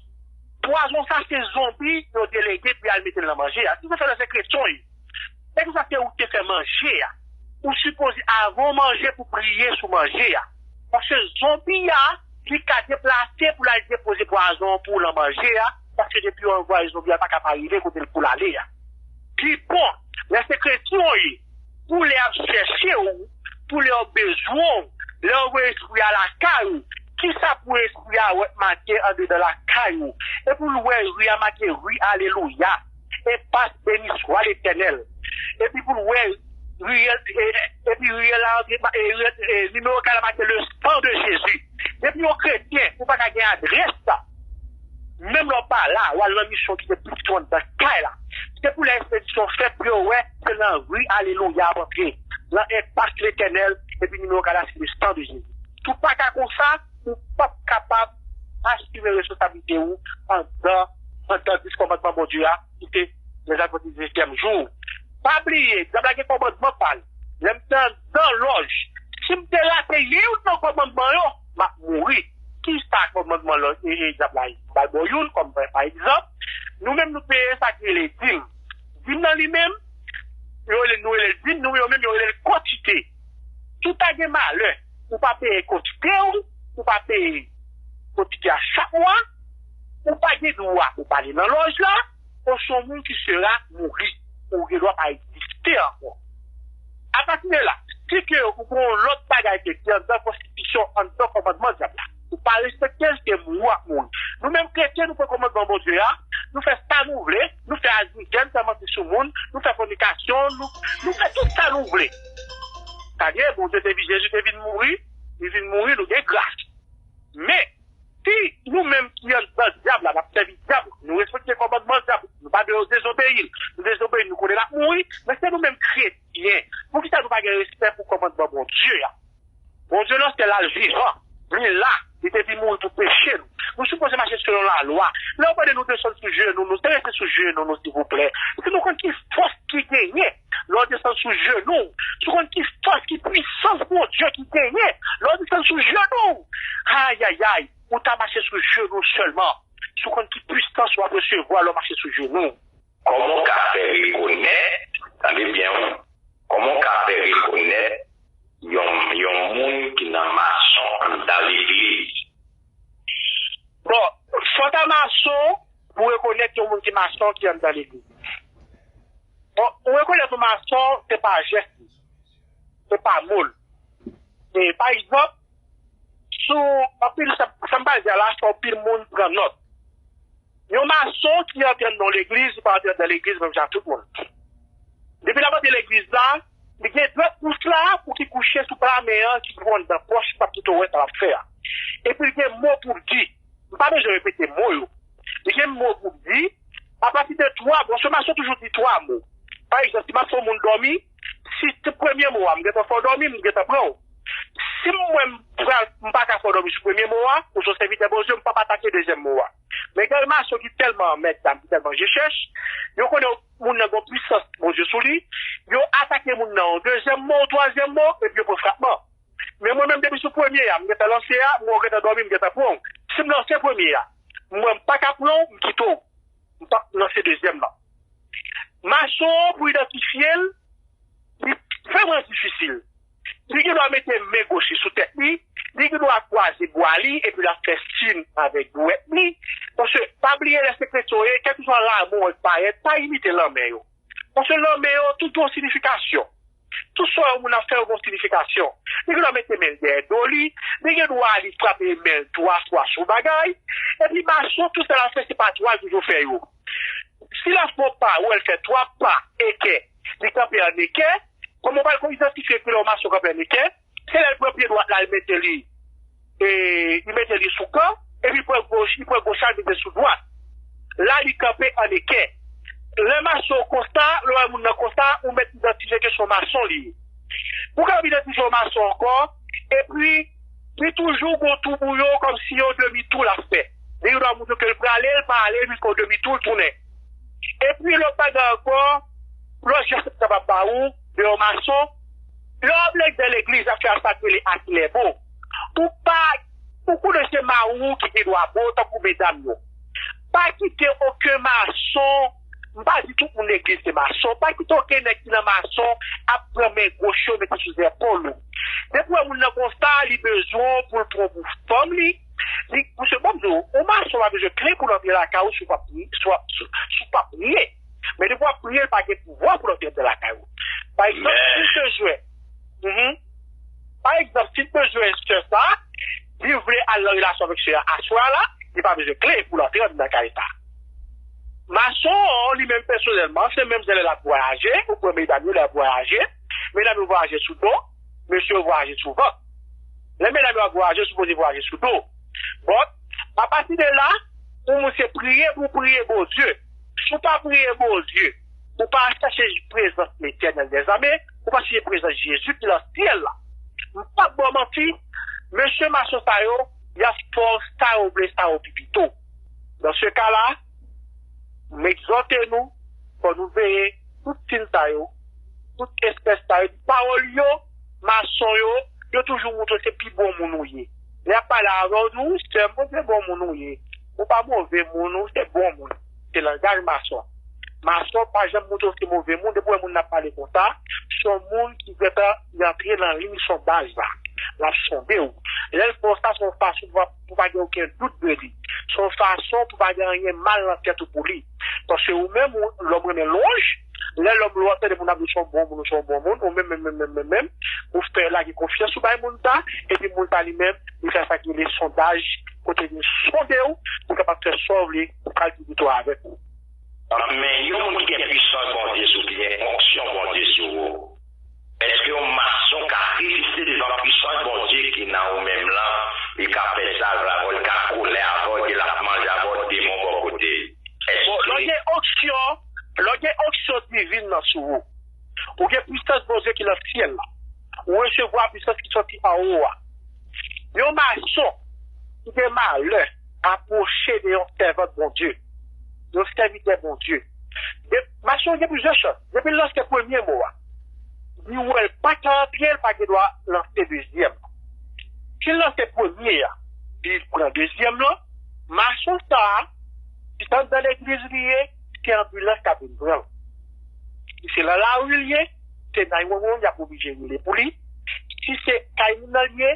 Pwazon sa se zonbi yo delege pou y al mete l nan manje a. Se sa fè lè se kretyon ye. Nèg sa se ou ki te fè manje a. Ou sipoze avan w manje pou priye sou manje a. Paske zonbi a, li ka deplase pou l al depoze pwazon pou w nan manje a. Paske depi yo anvwaye zonbi a, l pa ka pa rive kote l pou l ale a. Pi bon, lè se kretyon w ye, pou lè y ap chèche w, pou lè yo bezwen w, lè yo voye espri a lakay ou, kisa pou espri a wè k make andedan lakay ou? Epi l wè ri a make ri alelouya, enpas beni swa Letènèl. Epi pou l wè riyèl, e, epi riyèl la, e, riyèl, e, nimewo kay la make le sang de Jésus. Depi yon kretyen, ou pa ka gen adrès sa. Menm lè w pa la, w al nan misyon kite pitit ou anndan kay la. Se pou lè ekspedisyon fèt pou yo wè se nan ri alelouya ap antre, nan enpas Letènèl, epi nimewo kay la se le sang de Jésus. Si w pa ka konsa, ou p ap kapab asime responsablite ou anndan, anndan dis kòmandman Bondye a, ki se lèzadvant di setyèm jou. Pa bliye, dyab la gen kòmandman pa l. Lè m te anndan lòj, si m te rate youn nan kòmandman yo, m ap mouri. Kisa kòmandman lòj e, e dyab la ye? M ba l ba w youn kòm pa, pa egzanp, nou menm nou peye sa ki rele dim. Dim nan li menm, yo rele, nou rele l dim, nou yo menm yo rele l kantite. Si w ta gen malè, ou pa peye kantite w, ou pa peye kantite a chak mwa, ou pa gen dwa pou pale nan lòj la, ou se yon moun ki sera mouri, ou gen dwa pa egziste ankò. Apati de la, si ke ou gen yon lòt bagay ke ki anndan konstitisyon, anndan kòmandman dyab la, ou pa respekte l, se mouri w ap mouri. Nou menm kretyen, nou pran kòmandman Bondye a, nou fè sa nou vle, nou fè azijèn, fè manti sou moun, nou fè fònikasyon, nou, nou fè tout sa nou vle. Sa vle, Bondye te vin, Jezi te vin mouri, li vin mouri, nou gen gras. Men, si nou menm ki anndan dyab la, n ap sèvi dyab, nou respekte kòmandman dyab, nou pa de-, dezobeyi l, nou dezo-, Bondye a. Bondye nan syèl la, l vivan. Li la. Li te vin mouri pou peche nou. Nou sipoze mache selon lalwa. Lè yo mande nou desann sou jenou nou, se rete sou jenou nou, silvouplè. Si nou konn ki fòs ki genyen, lè w desann sou jenou w, si w konn ki fòs, ki pwisans Bondye ki genyen, lè w desann sou jenou w, ayayay, ou ta mache sou jenou w sèlman. Si w konn ki pwisans w ap resevwa lè w mache sou jenou w. Kòman w ka fè rekonèt, tande byen wi, kòman w ka fè rekonèt yon, yon moun ki nan mason anndan legliz? Bon, fò w ta mason pou w rekonèt yon moun ki mason ki anndan legliz. Bon, ou rekonèt yon mason, se pa jès li, se pa mo l. E, pa egzanp, sou anpil, sa, sa m pral di a la, fò anpil moun pran nòt. Yon mason ki antre nan yon legliz, li pa antre nan legliz menm jan ak tout moun. Depi l ap antre legliz la, li gen dwèt pous la pou ki kouche sou pla men an ki pou anndan pòch pou l ap kite w wè sa l ap fè a. Epi l gen mo pou l di. M pa bezwen repete mo yo. Li gen mo pou l di. Apati de twa mo, paske mason toujou di twa mo. Pa egzanp, si m ap fè yon moun dòmi, si se premye mo a, m gentan fè w dòmi, m gentan pran w. Si m wè m pral, m pa ka fè w dòmi sou premye mo a, ou se yon sèvitè Bondye, m p ap atake dezyèm mo a. Men gen mason ki tèlman mètdam, ki tèlman je chèch, yo konnen moun nan gen pwisans Bondye sou li, yo atake moun nan yon dezyèm mo, yon twazyèm mo, epi yo pran frapman. Men mwen menm, depi sou premye a, m gentan lanse a, m wè w gentan dòmi, m gentan pran w. Si m lanse premye a, m wè m pa ka pran w, m kite w. M p ap lanse dezyèm nan. Mason an, pou idantifye l, li vrèman difisil. Li gen dwa mete men goch li sou tèt li, li gen dwa kwaze bra li, epi l ap fè siy avèk dwèt li. Paske, pa bliye, lè se kretyen w ye, kèlkeswa lanmè w wè k parèt, pa imite lanmè yo. Paske lanmè yo, tout gen yon siyifikasyon. Tout sa yon moun ap fè yo gen yon siyifikasyon. Li gen dwa mete men l dèyè do li, li gen dwa li frape men l twa fwa sou bagay, epi mason, tout sa l ap fè, se pa twa l toujou fè yo. Si l ap fè yon pa, ou wè l fè twa pa, ekè, li kanpe an ekè, kòman w pral idantifye kilè yon mason kanpe an ekè? Se lè l pran pye dwat la, l mete li, e, li mete li sou kan, epi pran goch, li pran goch la, l mete sou dwat. La, li kanpe an ekè. Lè mason konsa, lè w wè moun nan konsa, ou mèt idantifye ke se yon mason li ye. Pou w kapab idantifye yon mason ankò, epi li toujou gon tou bouyon, kòmsi yon demi tou l ap fè. Li gen dwa montre ke l prale, l pa ale, epi fè yon demi tou, l tounen. Epi lòt bagay ankò, lòt jès m kapab ba ou, de yon mason, lè w ap legliz, legliz ap fè sa k rele akilè bo. Ou pa, ou konnen se mari w ki gen dwa bo, tankou medam yo. Pa kite okenn mason, m pa di tout moun legliz se mason, pa kite okenn nèg ki nan mason ap pran men goch yo mete sou zèpòl ou. Depi w wè moun nan konsa, li bezwen w pou l pran w pou fanm li, li, paske bon, m di w, yon mason pa bezwen kle pou l antre lakay ou si w p ap pri-, si w ap, si, si w p ap priye. Men depi w ap priye, l pa gen pouvwa pou l antre anndan lakay ou. Pa egzanp, si l bezwen, mhm. Pa egzanp, si l bezwen sè sa, li vle al nan relasyon avèk sè a aswè a la, li pa bezwen kle pou l antre anndan kay sa. Mason an, li menm pèsonèlman, se menm jan lè l ap vwayaje, ou pran medam yo lè y ap vwayaje, medam yo vwayaje sou do, mesye yo vwayaje sou vant. Lè medam yo ap vwayaje, yo sipoze vwayaje sou do. Bon, apati de la, pou moun se priye pou priye Bondye. Si w pa priye Bondye, ou pa chache prezans Letènèl dèzame, ou pa chache prezans Jezi ki nan syèl la. M p ap ba w manti, mesye mason sa yo, y ap fè w sa yo vle, sa yo pi pito. Nan se ka la, m egzòte nou, fò nou veye tout siy sa yo, tout espès sa yo, pawòl yo, mason yo, yo toujou montre se pi bon moun ou ye. Lè y ap pale avè w, di w, wi, sè m, ou se bon moun ou ye. Ou pa move moun, ou se bon moun. Se langaj mason. Mason pa janm montre w se move moun, depi w wè moun nan ap pale konsa, se yon moun ki gentan li antre nan liy sondaj la. L ap sonde w. Lè l fè w sa, se yon fason pou pa, pou pa gen okenn dout de li. Se yon fason pou pa gen anyen mal nan tèt ou pou li. Paske ou menm, ou, lòm renmen lwanj, lè lòm lwanj, tande moun ap di w se yon bon moun, ou se yon bon moun, ou menm, menm, menm, menm, menm, menm, ou fè lage konfyans ou bay moun sa, epi moun sa li menm, li fè sa ki rele sondaj, kote li sonde w, li kapab fè sa w vle, pou l pi pito avèk ou. Men yon moun ki gen pwisans Bondye sou, ki gen onksyon Bondye sou ou, èske yon mason ka reziste devan pwisans Bondye ki nan ou menm lan? Li ka fè sa l vle avè w, li ka kolè avè w, epi l ap manje avè w, demon bò kote l. Èske... Bon, lè w gen onksyon, lè w gen onksyon divin nan sou ou, ou gen pwisans Bondye ki nan syèl la. Ou resevwa pisans ki sòti anwo a. Yon mason ki gen malè apwoche de yon sèvant Bondye, yon sèvitè Bondye. De, mason gen plizyè chans. Depi l lanse premye mo a, li wè l pa ka antre, l pa gen dwa lanse dezyèm. Si l lanse premye a, li pran dezyèm lan, mason sa a, si se anndan legliz li ye, se anbilans k ap vin pran l. Si se nan lari l ye, se nine one one y ap oblije rele pou li. Si se kay moun nan l ye,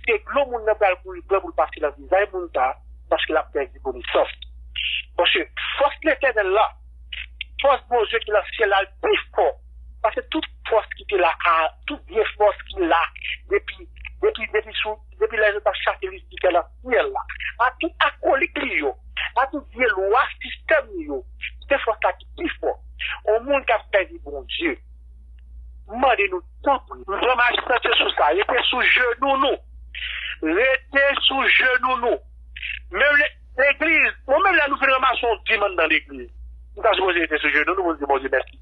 se dlo moun nan pral kouri pran pou l pase nan vizaj moun sa a, paske l ap pèdi konesans. Paske fòs Letènèl la, fòs Bondye ki nan syèl la, l pi fò pase tout fòs ki te la, a, tout vye fòs ki la depi, depi, depi sou, depi lè yo t ap chase Lisifè nan syèl la, a tout akolit li yo, a tout vye lwa sistèm li yo. Se fòs la ki pi fò. Yon moun k ap sèvi Bondye, m mande nou, tanpri, nou pran mach sante sou sa, rete sou jenou nou. Rete sou jenou nou. Menm le- legliz, bon, menm lè nou fin ranmase yon dim anndan legliz, nou ta sipoze rete sou jenou nou pou nou di Bondye mèsi.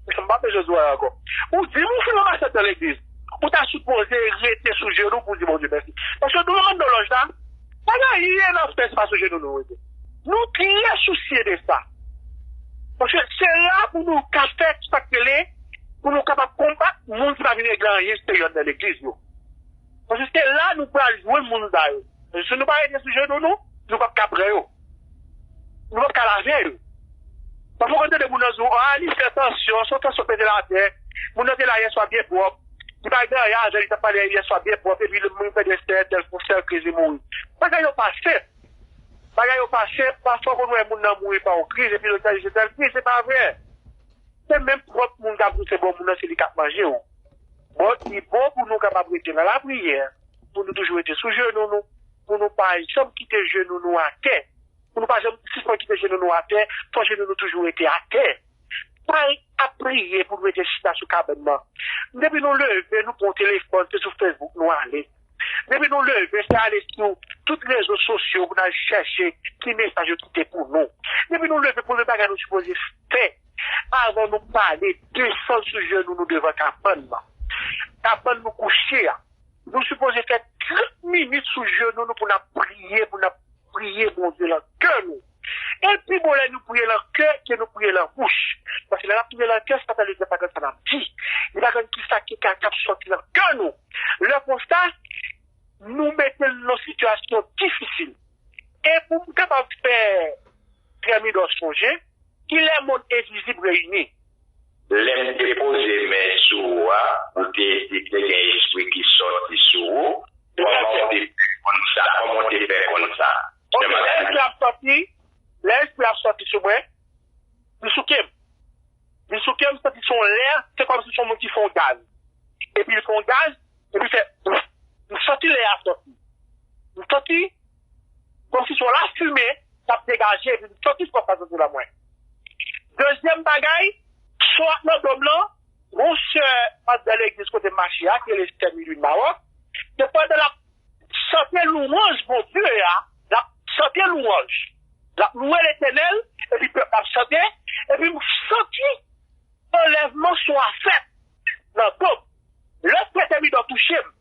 M pa bezwen di w ankò. Ou dim ou fin ranmase anndan legliz, ou ta sipoze rete sou jenou pou w di Bondye mèsi. Paske nou nan lòj la, pa gen anyen n ap fè, se pa sou jenou nou rete. Nou trè sousye de sa. Paske se la pou nou ka fè sa k rele, pou nou kapab konbat moun ki pa vin regle anyen serye anndan legliz yo. Paske se la nou pral jwenn moun sa yo. Paske si nou pa rete sou jenou nou, nou p ap ka pran yo. Nou p ap ka lave yo. Pafwa w konn tande moun nan di w, a, li fè tansyon, se yon tansyon pete l atè. Moun nan te la yèswa byen pwòp. Li pa gen anyen avè l, li t ap pale yèswa byen pwòp, epi li mouri pandan sèt, tèl, sèl kriz, li mouri. Bagay yo pa senp. Bagay yo pa senp, pafwa w konn wè moun nan mouri pa yon kriz, epi lòt la di se tèl kriz, se pa vre. Se menm pwòp moun k ap pouse bò moun nan, se li k ap manje w. Bon, li bon pou nou kapab rete nan lapriyè, pou nou toujou rete sou jenou nou, pou nou pa janm kite jenou nou atè, pou nou pa janm sispann kite jenou nou atè, fò jenou nou toujou rete atè. Pa ap priye pou nou rete chita sou kabann nan. Depi nou leve, nou pran telefòn, se sou Facebook nou ale. Depi nou leve, se ale sou tout rezo sosyo pou n al chèche ki mesaj yo kite pou nou. Depi nou leve, premye bagay nou sipoze fè, avan nou pale, desann sou jenou nou devan kabann nan. Kabann nou kouche a. Nou sipoze fè trant minit sou jenou nou pou n ap priye, pou n ap priye Bondye nan kè nou. E l pi bon lè nou priye nan kè ke nou priye nan bouch. Paske lè n ap priye nan kè, Satan li pa konn sa n ap di. Li pa konn kisa ki ka, k ap sòti nan kè nou. Lè konsa, nou mete l nan sitiyasyon difisil. E pou m kapab fè Trè Midò sonje, ki lè mond envizib reyini. Lè m te poze men sou ou a, ou te di te gen espri ki sòti sou ou. Kòman ou te fè konn sa? Kòman ou te fè konn sa? Ok, lè espri ap sòti, lè espri ap sòti sou mwen, li souke m. Li souke m, santi se yon lè, se kòmsi se yon moun ki fè yon gaz. Epi li fè yon gaz, epi fè, m santi lè a sòti. M santi kòmsi se yon lafimen k ap degaje, epi m santi fòs la soti nan mwen. Dezyèm bagay, son ap nan do m nan, yon sè anndan legliz kote m mache a, ki rele Sè Milwin Mawòk, se pandan l ap chante lwanj Bondye a, l ap chante lwanj. L ap lwe Letènèl, epi pèp la ap chante, epi m santi anlèvman son a fèt nan do m. Lè frè Tèmidò touche m,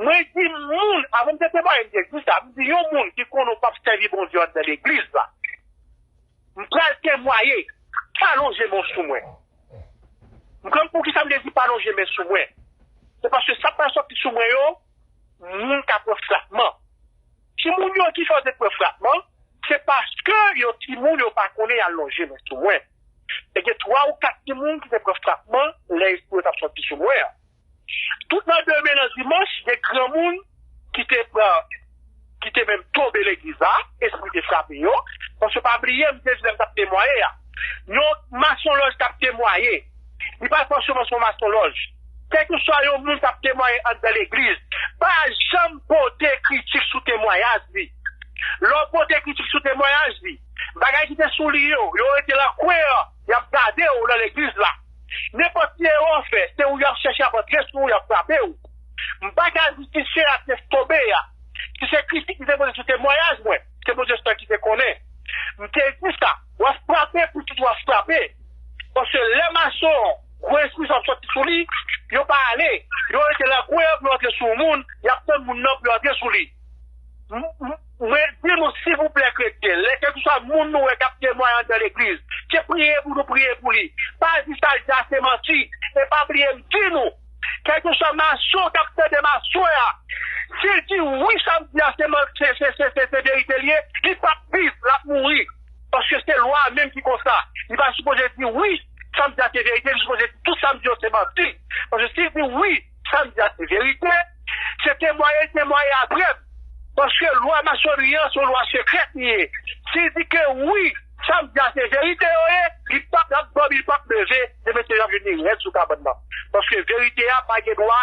mwen di moun, avan m te temwaye, m te di sa, m di yon moun ki konnen w p ap sèvi Bondye anndan legliz la, m pral temwaye, pa lonje men w sou mwen. M konn poukisa m te di pa lonje men sou mwen. Se paske sa k pral sòti sou mwen yo, moun ka pran frapman. Timoun yo ki fè yo te pran frapman, se paske yo timoun yo pa konnen y al lonje men sou mwen. E gen twa ou kat timoun ki te pran frapman lè espri yo t ap sòti sou mwen an. Tout nan demen nan dimanch, gen granmoun ki te pran, ki te menm tonbe legliz la, espri te frape yo. Paske pa bliye, m te di lè m t ap temwaye a, yon masonlòj k ap temwaye, li pa fòseman se yon masonlòj. Kèlkeswa yon moun k ap temwaye anndan legliz, pa janm pote kritik sou temwayaj li. Lè w pote kritik sou temwayaj li, bagay ki te sou li yo, yo rete nan kwen an, y ap gade w nan legliz la. Nenpòt ki erè w fè, se ou y ap chèche ap antre sou ou, y ap frape w. M pa ka di si se a te tonbe a, si se kritik ki te pote sou temwayaj mwen, se Bondye sèl ki te konnen. M te di sa, w ap frape pou tout w ap frape. Paske lè mason an, gwo espri sa ap sòti sou li, Yo pa ale. Yo rete la kwen pou yo antre sou moun, y ap tann moun nan pou yo antre sou li. M- m- Mwen di nou, silvouplè, kretyen, lè kèlkeswa moun nou wè k ap temwaye anndan legliz, se priye pou nou priye pou li. Pa di sa l di a se manti. E pa bliye m di nou, kèlkeswa mason k ap tande m aswè a, si l di wi, sa m di a se man- se se se se se verite l ye, li p ap viv, l ap mouri. Paske se lwa a menm ki konsa. Li pa sipoze di wi, sa m di a se verite, li sipoze di tout sa m di yo se manti. Paske si l di wi, sa m di a se verite, se temwaye l temwaye apre m. Paske lwa masonri an se yon lwa sekrè li ye. Si l di ke wi, sa m di a se verite yo ye, li p ap, l ap dòmi, li p ap leve, demen se l ap vin rèd sou kabann nan. Paske verite a pa gen dwa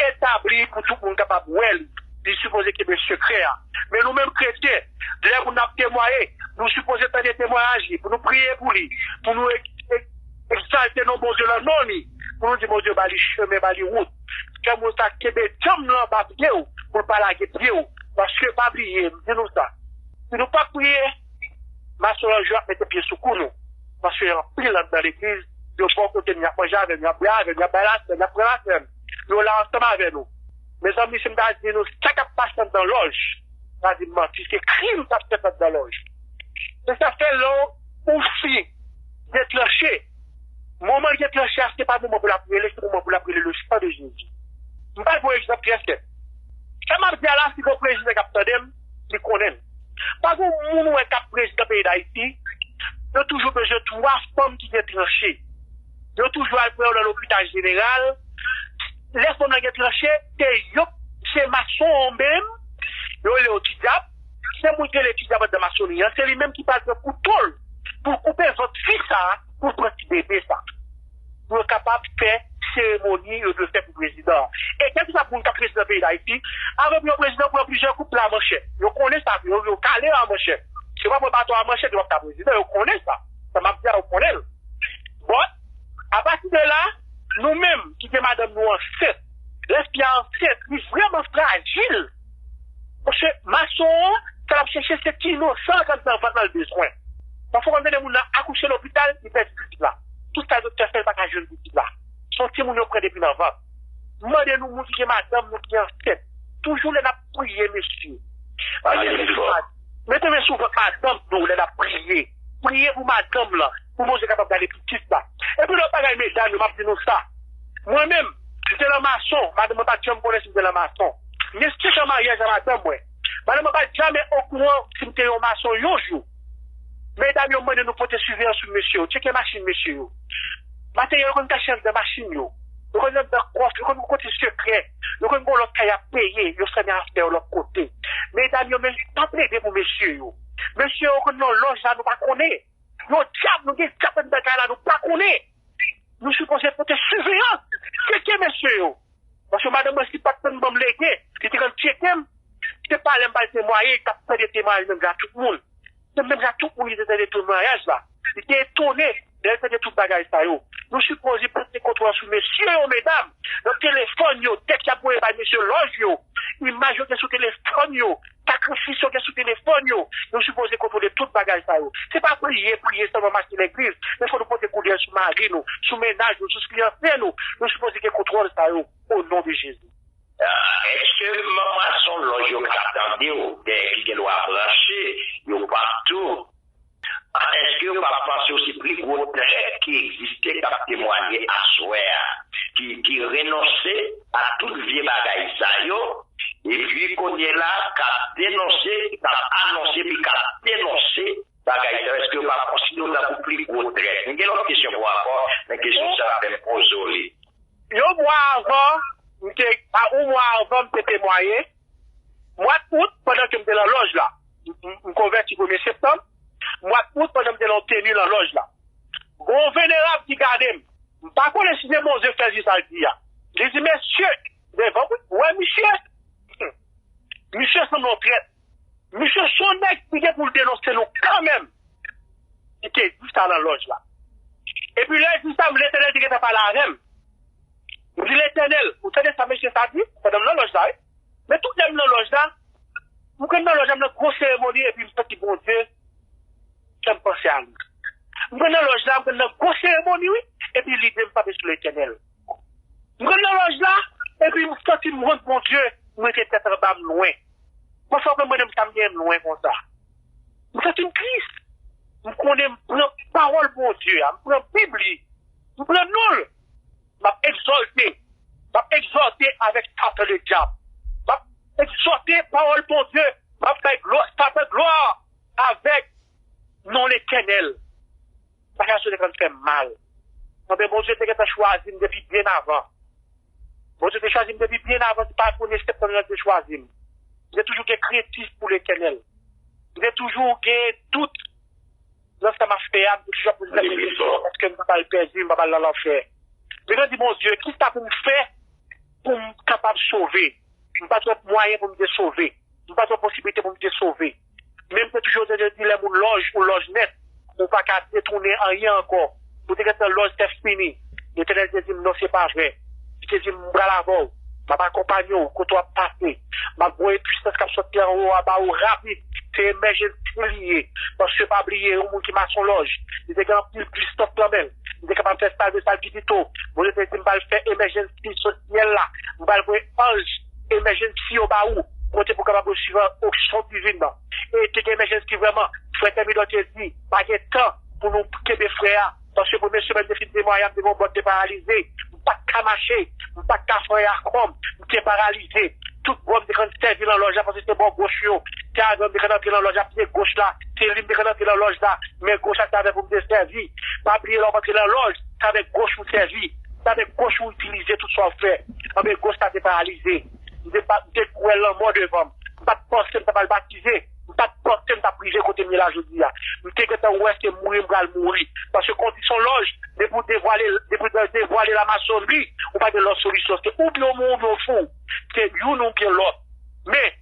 etabli pou tout moun kapab wè li. Li sipoze kenbe sekrè a. Men nou menm kretyen, lè moun ap temwaye, nou sipoze tande temwayaj li, pou nou priye pou li, pou nou ek- ek- egzalte non Bondye nan non li, pou nou di Bondye ba li chemen, ba li wout. Fè moun sa kenbe djanm nan anba pye w, pou l pa lage pye w. Paske pa bliye, m di nou sa, si nou pa priye, masonlòj yo ap mete pye sou kou nou. Paske anpil anndan legliz, yo bò kote n, y ap manje avè n, y ap bwè avè n, y ap bay lasèn, y ap pran lasèn. Yo la ansanm avè nou. Mezanmi, si m ta di nou sa k ap pase anndan lòj, m ta di m manti, se krim k ap fèt anndan lòj. Se sa fè lè yon fi detranche, moman l detranche a, se pa moman pou l ap rele, se moman pou l ap rele le sang de Jésus. M pral ba w egzanp trè senp. Sa m ap di a la, si gen yon prezidan k ap tande m, li konnen l. Pa gen moun ou wè k ap prezidan peyi Dayiti, yo toujou bezwen twa fanm ki gen tranche. Yo toujou al pran yo nan lopital jeneral. Lè fanm nan gen tranche, se yo, se mason an menm, yo rele yo ti dyab. Se moun ki rele ti dyab anndan masonri an, se li menm ki pral pran kouto l pou l koupe vant fi sa a, pou l pran ti bebe sa a. Pou yo kapab fè seremoni yo dwe fè pou prezidan an. E kèlkeswa moun k ap prezidan peyi Dayiti, avan pou yon prezidan pran plizyè koup la manchèt. Yo konnen sa, yo, yo kale a manchèt. Si yo pa pran baton a manchèt, yo p ap ka prezidan, yo konnen sa. Sa m ap di a, yo konnen l. Bon, apati de la, nou menm ki gen madanm nou ansent, lè fi a ansent, li vrèman frajil. Paske mason an, sa l ap chèche se ti inosan k anndan vant lan l bezwen. Pafwa w konn tande moun nan akouche lopital, li pèdi pitit la. Tout sa doktè fè, l pa ka jwenn pitit la. Se yon timoun yo pran depi nan vant. M mande nou, moun ki gen madanm nou ki ansent, toujou lè n ap priye, mesye, mete men sou vant madanm nou lè n ap priye. Priye pou madanm lan, pou Bondye kapab gade pitit la. Epi lòt bagay, medam yo, m ap di nou sa. Mwen menm, m te nan mason, madanm mwen pa t janm konnen si m te nan mason. Men senk an maryaj a madanm mwen. Madanm mwen pa t janm okouran si m te yon mason yon jou. Medam yo, m mande nou pote siveyans sou mesye yo, tcheke machin mesye yo. Materyèl yo konn kache anndan machin yo. Yo konn anndan kòf, yo konn kote sekrè. Yo konn gen lòt kay y ap peye, yo fèmen afè yo lòt kote. Medam yo, men pa plede pou mesye yo. Mesye yo konn nan lòj la, nou pa konnen. Yo dyab, nou gen dyab anndan kay la, nou pa konnen. Nou sipoze pote siveyans, tcheke mesye yo. Paske madanm mwen, si pa t konn ban m lege, li te konn tcheke m. Se pa lè m pral temwaye, li t ap tande temwayaj menm jan ak tout moun. Se menm jan ak tout moun ki te tande temwayaj la. Li te etone lè l tande tout bagay sa yo. Nou sipoze pote kontwòl sou mesye yo, medam. Nan telefòn yo, tèks y ap voye bay mesye lòj yo, imaj yo gen sou telefòn yo, sakrifis yo gen sou telefòn yo. Nou sipoze kontwole tout bagay sa yo. Se pa priye, priye sèlman mache legliz, men fò nou pote koudèy sou mari nou, sou mennaj nou, sou fiyanse nou. Nou sipoze gen kontwòl sa yo, o non de Jezi. Èske manm mason lòj yo ka tande w, dèyè ki gen dwa branche, yo p ap tou? Èske yo p ap panse w se pli gwo trèt ki egziste k ap temwaye aswè a, ki, ki renonse a tout vye bagay sa yo, epi kounye la, k ap denonse, k ap anonse, epi k ap denonse bagay sa yo? Èske yo p ap konsidere w tankou pli gwo trèt? M gen lòt kesyon pou w ankò, men kesyon sa a fè m poze w li. Yon mwa avan, m te, a yon mwa avan, m te temwaye. Mwa out, pandan ke m te nan lòj la, m, m, m konvèti premye septanm. Mwa out, pandan m te nan yon teni nan lòj la, gon venerab ki gade m. M pa konnen si se Bondye k fè l di sa l di a. Li di, "Mesye, devan mwen, w wè misye? Misye sanble yon trèt." Misye se yon nèg ki gen pou l denonse nou kanmenm. Li te di sa nan lòj la. Epi lè l di sa, m, Letènèl te gentan pale avè m. M di, "Letènèl, ou tande sa mesye sa di?" Pandan m nan lòj la, wi. Men tout lè m nan lòj la, m konn nan lòj la, m nan gwo seremoni, epi m santi Bondye fè m panse a li. M konn nan lòj la, m konn nan gwo seremoni, wi. Epi lide m frape sou Letènèl. M rann nan lòj la, epi m santi m wont Bondye, m rete tèt anba m lwen. Mwen fè konn mwen menm sa m gen m lwen konsa. M santi m tris. M konnen m pran pawòl Bondye a, m pran Bib li, m pran non l. M ap egzòlte. M ap egzòlte avèk Satan ledyab. M ap egzòlte pawòl Bondye. M ap bay glwa, Satan glwa avèk non Letènèl. Bagay sa yo te konn fè m mal. Anben, Bondye te gentan chwazi m depi byen avan. Bondye te chwazi m depi byen avan, se pa premye septanm nan li te chwazi m. M te toujou gen krentif pou Letènèl. M te toujou gen dout nan sa m ap fè a, m te toujou ap poze tèt mwen kesyon, èske m pa pral pèdi, m pa pral nan lanfè? Men mwen di Bondye, kisa pou m fè pou m kapab sove? M pa t wè mwayen pou m te sove. M pa t wè posiblite pou m te sove. Men m te toujou te di lè moun lòj ou lòj nèt, ou pa ka detounen anyen ankò. Ou te gentan lòj tèt fini. Letènèl te di m, non, se pa vre. Li te di m, m pral avè w. M ap akonpanye w kote w ap pase. M ap voye pwisans k ap soti anwo a ba ou rapid. Se emèjensi li ye. Paske pa bliye, yon moun ki masonlòj, li te gen anpil pwisans nan men l. Li te kapab fè sa l vle, sa l pi pito. Bondye te di m pral fè emèjensi sou syèl la. M pral voye anj emèjensi yo ba ou. Kote pou kapab resevwa onksyon divin nan. E te gen emèjensi vrèman. Frè Tèmidò te di, pa gen tan pou nou kenbe frè a. Paske premye semèn de fin de mwa, y ap di gon bòt te paralize. M pa t ka mache. M pa t ka fè anyen ak kò m. M te paralize. Tout bò m te konn sèvi nan lòj la, paske se bò goch yo. Te avè m te konn antre nan lòj la, pye goch la. Se li m te konn antre nan lòj la. Men goch la, se avè pou m te sèvi. Pa bliye, lè w ap antre nan lòj, se avèk goch ou sèvi. Se avèk goch ou itilize tout sa w fè. Anben, goch la te paralize. M te pa, m te kwè lanmò devan m. M pa t panse m ta pral batize. M pa t panse m t ap rive kote m ye la jodi a. M te gentan wè se mouri m pral mouri. Paske kondisyon lòj, depi w devwale, depi w devwale lamasonri, ou pa gen lòt solisyon. Se oubyen w mouri oubyen w fou. Se youn oubyen lòt. Men,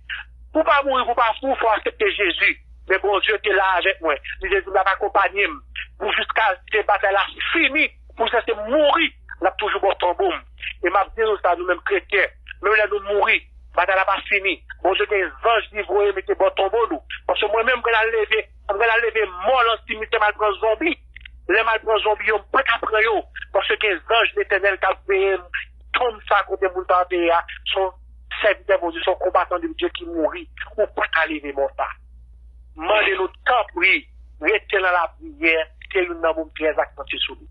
pou w pa mouri, pou w pa fou, fò w aksepte Jezi. Men Bondye te la avèk mwen. Li te di l ap akonpanye m pou jiska se batay la fini, pou jiska se mouri, l ap toujou bò tonbo m. E m ap di nou sa, nou menm kretyen, menm lè nou mouri, batay la pa fini. Bondye gen zanj li voye mete bò tonbo nou. Paske mwen menm, m pral al leve, m pral al leve mò nan simitè, m al pran zonbi. Lè m al pran zonbi yo, m pa ka pran yo. Paske gen zanj Letènèl k ap veye m. Tonm sa kote moun sa antere a, se yon sèvitè Bondye, se yon konbatan de Dye ki mouri. Ou pa ka leve mò sa. Mande nou, tanpri, rete nan lapriyè, se youn nan mo m trè aksantye sou li.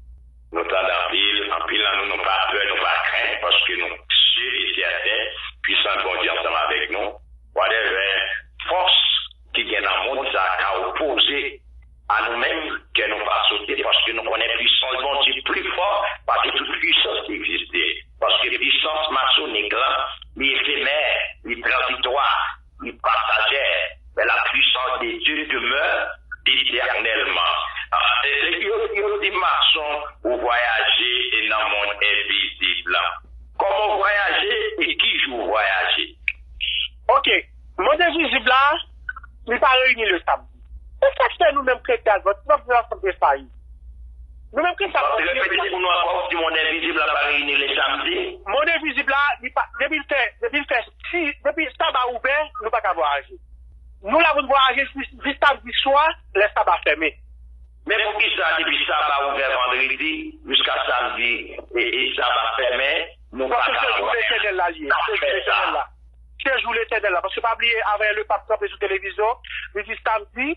Nou tande anpil, anpil nan nou, nou pa pè, nou pa krent, paske nou si e sèten, pwisans Bondye ansanm avèk nou. Whatever fòs ki gen nan mond sa ka opoze a nou menm, kè nou pa sote, paske nou konnen pwisans Bondye pli fò pase tout pwisans ki egziste. Paske pwisans masonik la, li efemè, li tranzitwa, li pasajè, men la puissance de Dieu demeure éternellement. Ah, e, e, yo, yo di mason ou vwayaje e nan mond envizib la. Kòman w vwayaje e ki jou w vwayaje? Ok, mond envizib la, li pa reyini le samdi. E sa k fè nou menm kretyen Advantist, nou ap viv ansanm de sa ye. Nou menm kretyen Advantist, repete pou nou ankò, w di mond envizib la pa reyini le samdi? Mond envizib la, li pa, depi l fè, depi l fè si, depi saba ouvè, nou pa ka vwayaje. Nou la pou n vwayaje jis, jis samdi swa, lè saba fèmen. Men poukisa depi saba ouvè vandredi jiska samdi e, e saba fèmen, nou pa ka vwayaje? Paske se jou Letènèl la li ye. Se jou Letènèl la. Se jou Letènèl la. Paske pa bliye, avè Lepap kanpe sou televizyon, li di samdi,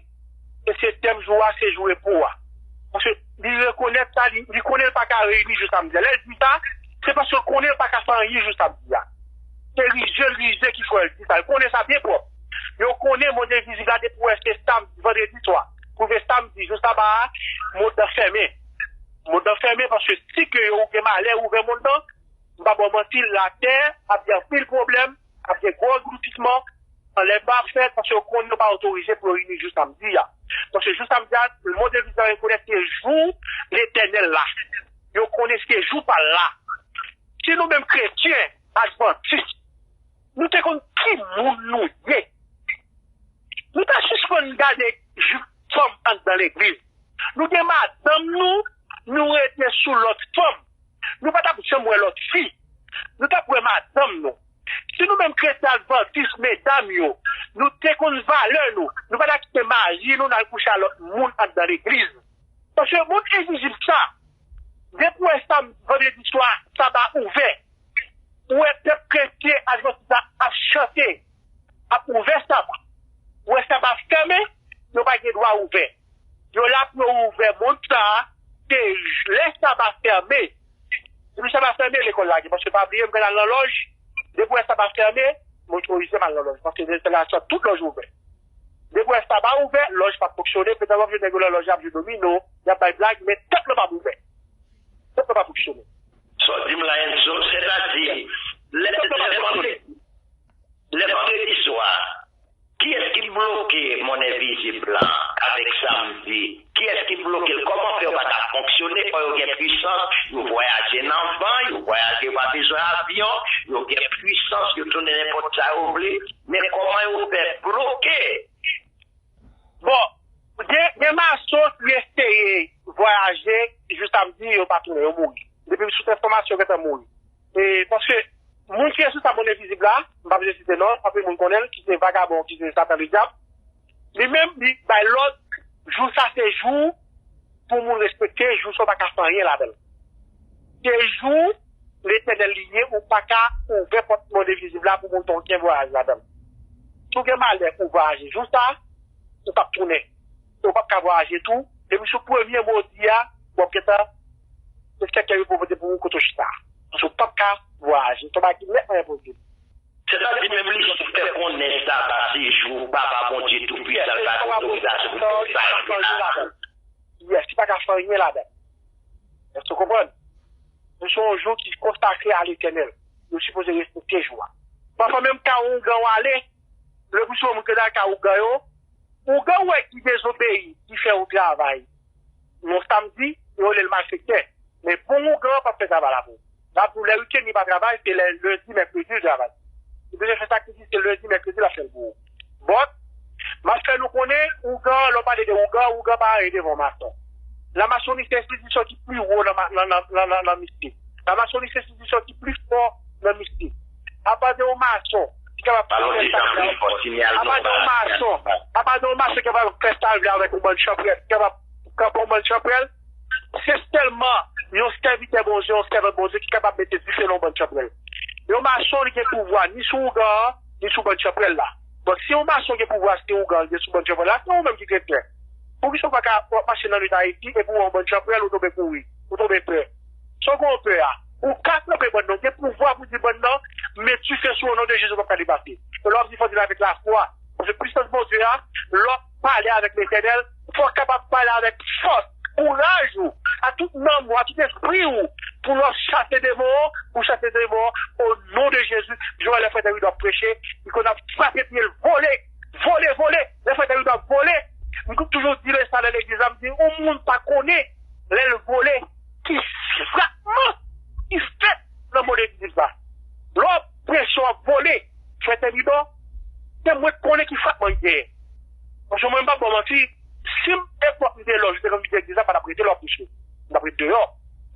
e setyèm jou a, se jou repo a. Paske li rekonèt sa, li, li konnen l pa ka reyini jou samdi a. Lè l di sa, se paske l konnen l pa ka fè anyen jou samdi a. Se rizye l rizye ki fè l di sa. L konnen sa byen pwòp. Yo konnen mond envizib la depi w wè se samdi, vandredi swa, pou rive samdi, jou saba a, mond nan fèmen. Mond nan fèmen paske si ke yo gen malè ouvè mond nan, m pa ba w manti, latè ap gen anpil pwoblèm, ap gen gwo angloutitman, anlèvman ap fèt, paske yo konnen yo pa otorize pou yo reyini jou samdi a. Paske jou samdi a, mond envizib la rekonèt se jou Letènèl la. Yo konnen se jou pa l la. Si nou menm kretyen, Advantis, nou te konn ki moun nou ye, nou ta sispann gade jip fanm anndan legliz. Nou gen madanm nou, nou rete sou lòt fanm. Nou pa t ap janm wè lòt fi. Nou t ap wè madanm nou. Si nou menm kretyen Advantis, medam yo, nou te konn valè nou, nou pa t ap kite mari nou n al kouche a lòt moun anndan legliz. Paske mond envizib sa, depi w wè sa, vandredi swa, saba ouvè, Ou wè pèp kretyen Advantis la ap chante, ap ouvè Saba. Ou wè Saba fèmen, yo pa gen dwa ouvè. Yo la pou yo ouvè mond sa a, se lè Saba fèmen. Depi Saba fèmen, lekòl lage. Paske pa bliye, m konn al nan lòj. Depi wè Saba fèmen, m otorize m al nan lòj. Paske lè Saba, tout lòj ouvè. Depi wè Saba ouvè, lòj p ap fonksyone. Petèt w ap jwenn nèg yo nan lòj, y ap jwe domino, y ap bay blag, men tanp lan p ap ouvè. Tanp lan p ap fonksyone. Sa w di m la, Enzo, sètadi, lè, lè vandredi, lè vandredi swa, kiyès ki bloke mòn envizib lan avèk samdi? Kiyès ki bloke l? Kòman fè yo pa ka fonksyone? Ò, yo gen pwisans, yo vwayaje nan van, yo vwayaje, yo pa bezwen avyon, yo gen pwisans, yo tounen nenpòt sa yo vle. Men kòman yo fè bloke? Bon, gen, gen mason ki eseye vwayaje jou samdi, yo pa tounen, yo mouri. Depi sou enfòmasyon, yo gentan mouri. E, paske moun ki responsab mòn envizib la, m pa bezwen site non, anpil moun konnen l, ki se vagabon, ki se Satan Ledyab, li menm, li bay lòd, jou sa se jou pou moun respekte, jou sa w pa ka fè anyen ladan l. Se jou Letènèl li ye, ou pa ka ouvè pòt mond envizib la pou moun fè okenn vwayaj ladan l. Si w gen malè pou vwayaje jou sa, ou p ap tounen. Ou p ap ka vwayaje tou. Depi sou premye modi a, w ap gentan, se sèkèy yo pote pou ou kote w chita. Paske w p ap ka vwayaje. Se yon bagay ki nètman enposib. Sètadi menm li fè konnen Saba se jou Papa Bondye Toupwisan, l pa gen otorizasyon pou l fè sa. Yes, li pa ka fè anyen ladan l. Èske w konprann? Nou se yon jou ki konsakre a Letènèl. Nou sipoze respekte jou a. Pafwa menm ka ougan w ale, le pli souvan moun ki nan ka ougan yo, ougan w wè ki dezobeyi, ki fè yon travay yon samdi, yo rele l malfektè. Men bon ougan p ap fè travay la pou ou. La pou lè wikenn li pa travay, se lè lendi, mèkredi li travay. Li bezwen fè sakrifis, se lendi, mèkredi l ap fè l pou ou. But, m ap fè nou konnen, ougan, lè w pale de ougan, ougan pa anyen devan mason. Lamasoni se enstitisyon ki pi wo nan, nan, nan, nan, nan, nan mistik. Lamasoni se enstitisyon ki pi fò nan mistik. Apa de yon mason ki kapab fè sa, apa de yon mason, apa de yon mason ki kapab fè sa l vle avèk yon bann chanpwèl, ki kapab kanpe yon bann chanpwèl, se sèlman yon sèvitè Bondye, yon sèvant Bondye ki kapab mete dife nan yon bann chanpwèl. Yon mason, li gen pouvwa ni sou ougan an, ni sou bann chanpwèl la. Bon, si yon mason gen pouvwa sou ougan an, gen sou bann chanpwèl la, se ou menm ki kretyen. Poukisa w pa ka, w ap mache nan nwit Ayiti epi w wè yon bann chanpwèl, ou tonbe kouri, ou tonbe pè? Sa w gen w pè a? Ou ka kanpe bann nan, ou gen pouvwa pou di bann nan, met dife sou yo, o non de Jezi, ou p ap ka depase. E lè w ap di, fò w di l avèk lafwa. Paske pwisans Bondye a, lè w ap pale avèk Letènèl, fò w kapab pale avèk fòs, kouraj ou, a tout nanm ou, a tout espri ou, pou lè w ap chase demon an, pou chase demon an, o non de Jezi. Jodi a lè frè Tèrido ap preche, li konn ap frape pye l, vole, vole, vole. Lè frè Tèrido ap vole, m toujou di sa nan legliz la, m di, yon moun pa konnen lè l vole, ki frapman ki fèt nan mond envizib la. Lè w ap preche, w ap vole, frè Tèrido, se mwen k konnen ki frapman ki genyen. Paske mwen, m p ap ba w manti, si m, epòk m te lòj, m te konn vin legliz la, m pa t ap rete lè w ap preche. M t ap ret deyò.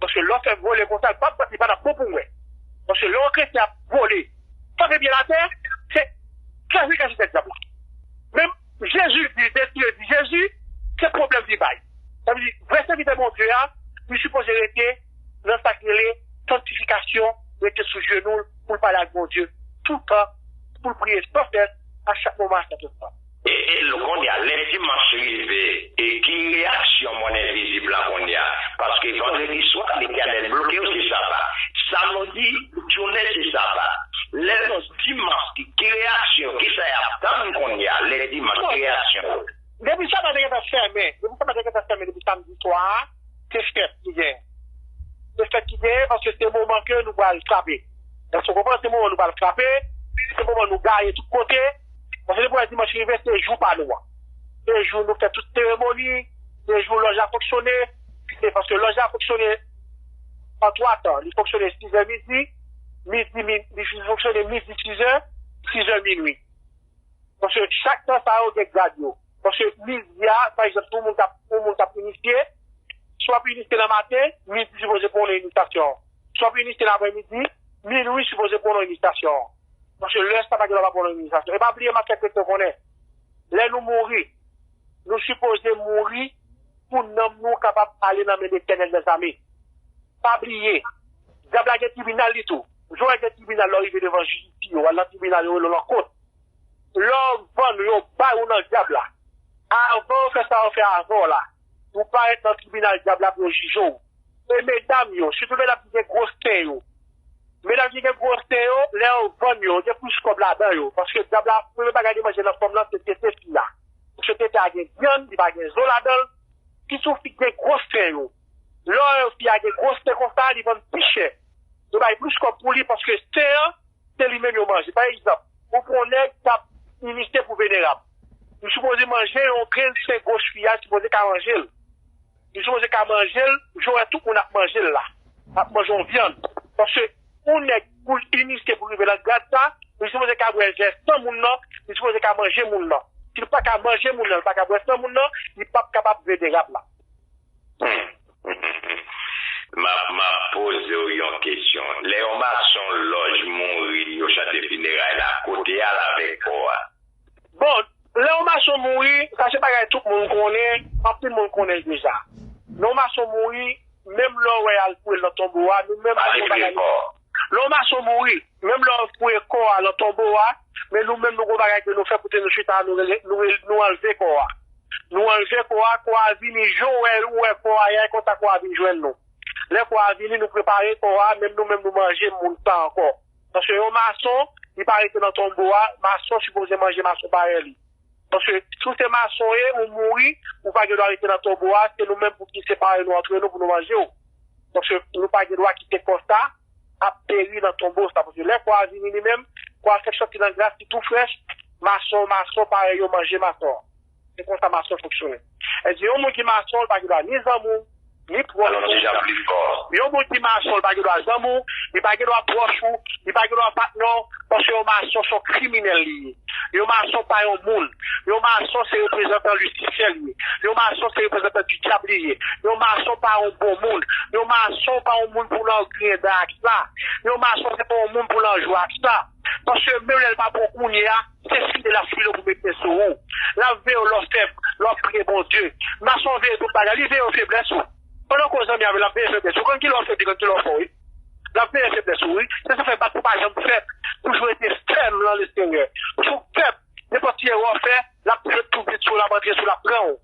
Paske lè w fè vole konsa, li p ap, li pa t ap bon pou mwen. Paske lè yon kretyen ap vole, frape pye l atè, se kraze kachèt dyab la. Men Jezi di, Bondye di, Jezi, se pwoblèm li bay. Sa vle di, vrè sèvitè Bondye a, li sipoze rete nan sa k rele sanktifikasyon, rete sou jenou l pou l pale ak Bondye toutan, pou l priye san sès, a chak moman, a chak enstan. E, e l kounye a, lè dimanch rive, e ki reyaksyon mòn envizib la kounye a? Paske vandredi swa, Letènèl bloke yo, se saba. Samdi, jounen se saba. Lè nou dimanch, ki, ki reyaksyon, kisa y ap tann kounye a? Lè dimanch, ki reyaksyon yo? Depi saba te gentan fèmen, depi saba te gentan fèmen, depi samdi swa a, se fèt ki genyen. Se fèt ki genyen, paske se moman ke nou pral frape. Èske w konprann? Se moman nou pral frape, se moman nou gaye tout kote. Paske depi w wè dimanch rive, se jou pa nou an. Se jou nou fè tout seremoni, se jou lòj la fonksyone, se paske lòj la fonksyone an twa tan. Li fonksyone sizè midi, midi, mi-, li fonksyone midi sizè, sizè minui. Paske chak tan sa yo gen grad yo. Paske midi a, pa egzanp, si yon moun k ap, yon moun k ap inisye, si w ap inisye nan maten, midi sipoze pran yon inisasyon. Si w ap inisye nan aprèmidi, minui sipoze pran yon inisasyon. Paske lè sa pa gen lè w pa pran yon inisasyon. E pa bliye, m ap fè kretyen konnen, lè nou mouri, nou sipoze mouri pou nanm nou kapab ale nan men Letènèl dèzame. Pa bliye, dyab la gen tribinal li tou. Jan w wè gen tribinal, lè w rive devan jij isi yo, w al nan tribinal, yo rele w nan kot. Lè w vann, yo bay ou nan dyab la. Avan yo fè sa yo fè avè w la, ou parèt nan tribinal dyab la pou yo jije w. E medam yo, sitou medam ki gen gwo sen yo. Medam ki gen gwo sen yo, lè yo vann yo, gen plis kòb ladan yo. Paske dyab la, premye bagay li manje nan fanm lan, se tete fi a. Paske tete a gen vyann, li pa gen zo ladan l. Sitou fi ki gen gwo sen yo. Lè w wè fi a gen gwo sen konsa, li vann pi chè. Yo bay plis kòb pou li paske sen an, se li menm yo manje. Pa egzanp, ou pran yon nèg k ap inisye pou venerab. Li sipoze manje yon grenn sen goch fi a, li sipoze ka manje l. Li sipoze ka manje l, jan w wè tout moun ap manje l la. Ap manje yon vyann. Paske yon nèg pou l inisye pou rive nan grad sa, li sipoze ka bwè vè san moun nan, li sipoze ka manje moun nan. Si l pa ka manje moun nan, li pa ka bwè san moun nan, li p ap kapab venerab la. M ap, m ap poze w yon kesyon. Lè yon mason lòj mouri, yo chante fineray la, kote y al avèk kò a? Bon, lè yon mason mouri, sa se bagay tout moun konnen, anpil moun konnen l deja. Lè yon mason mouri, menm lè w wè y al foure l nan tonbo a, nou menm nou gon bagay. Lè yon mason mouri, menm lè w foure kò a nan tonbo a, men nou menm nou gon bagay ke nou fè pou te nou chita, nou, nou, nou anlve kò a. Nou anlve kò a, kò a vini, jan w wè, ou wè kò a ye, konsa kò a vin jwenn nou. Lè kò a vini, nou prepare kò a, menm nou menm nou manje moun sa ankò. Paske yon mason, li pa rete nan tonbo a, mason sipoze manje mason parèy li. Paske si w se mason ye, ou mouri, ou pa gen dwa rete nan tonbo a, se nou menm pou ki separe nou antre nou pou nou manje w. Paske nou pa gen dwa kite kò sa ap peri nan tonbo sa. Paske lè kò a vini li menm, kò a fèk sòti nan gras, li tou frèch, mason, mason parèy yo manje mason an. Se konsa mason fonksyone. Èdi yon moun ki mason, li pa gen dwa ni zanmi w, ni pwòch ou. Yon moun ki mason, li pa gen dwa zanmi w, li pa gen dwa pwòch ou, li pa gen dwa patnè w, paske yon mason se yon kriminèl li ye. Yon mason pa yon moun. Yon mason se reprezantan Lisifè li ye. Yon mason se reprezantan didyab li ye. Yon mason pa yon bon moun. Yon mason pa yon moun pou l an griyen dan ak sa. Yon mason se pa yon moun pou l an jwa ak sa. Paske menm lè l pa bon kounye a, se file l ap file pou mete sou ou. L ap veye w lè w fèb, lè w ap priye Bondye. Mason veye tout bagay, li veye w feblès ou. Pandan ke w zanmi avè l, l ap veye feblès ou. Konn kilè w fèb, li konn kilè w fò, wi. L ap veye feblès ou, wi. Se sa fè bat pou pa janm fèb. Toujou rete fèm nan Lesenyè. Si w fèb, nenpòt ti erè w fè, l ap jwenn tou vit sou w, l ap antre sou w, l ap pran w.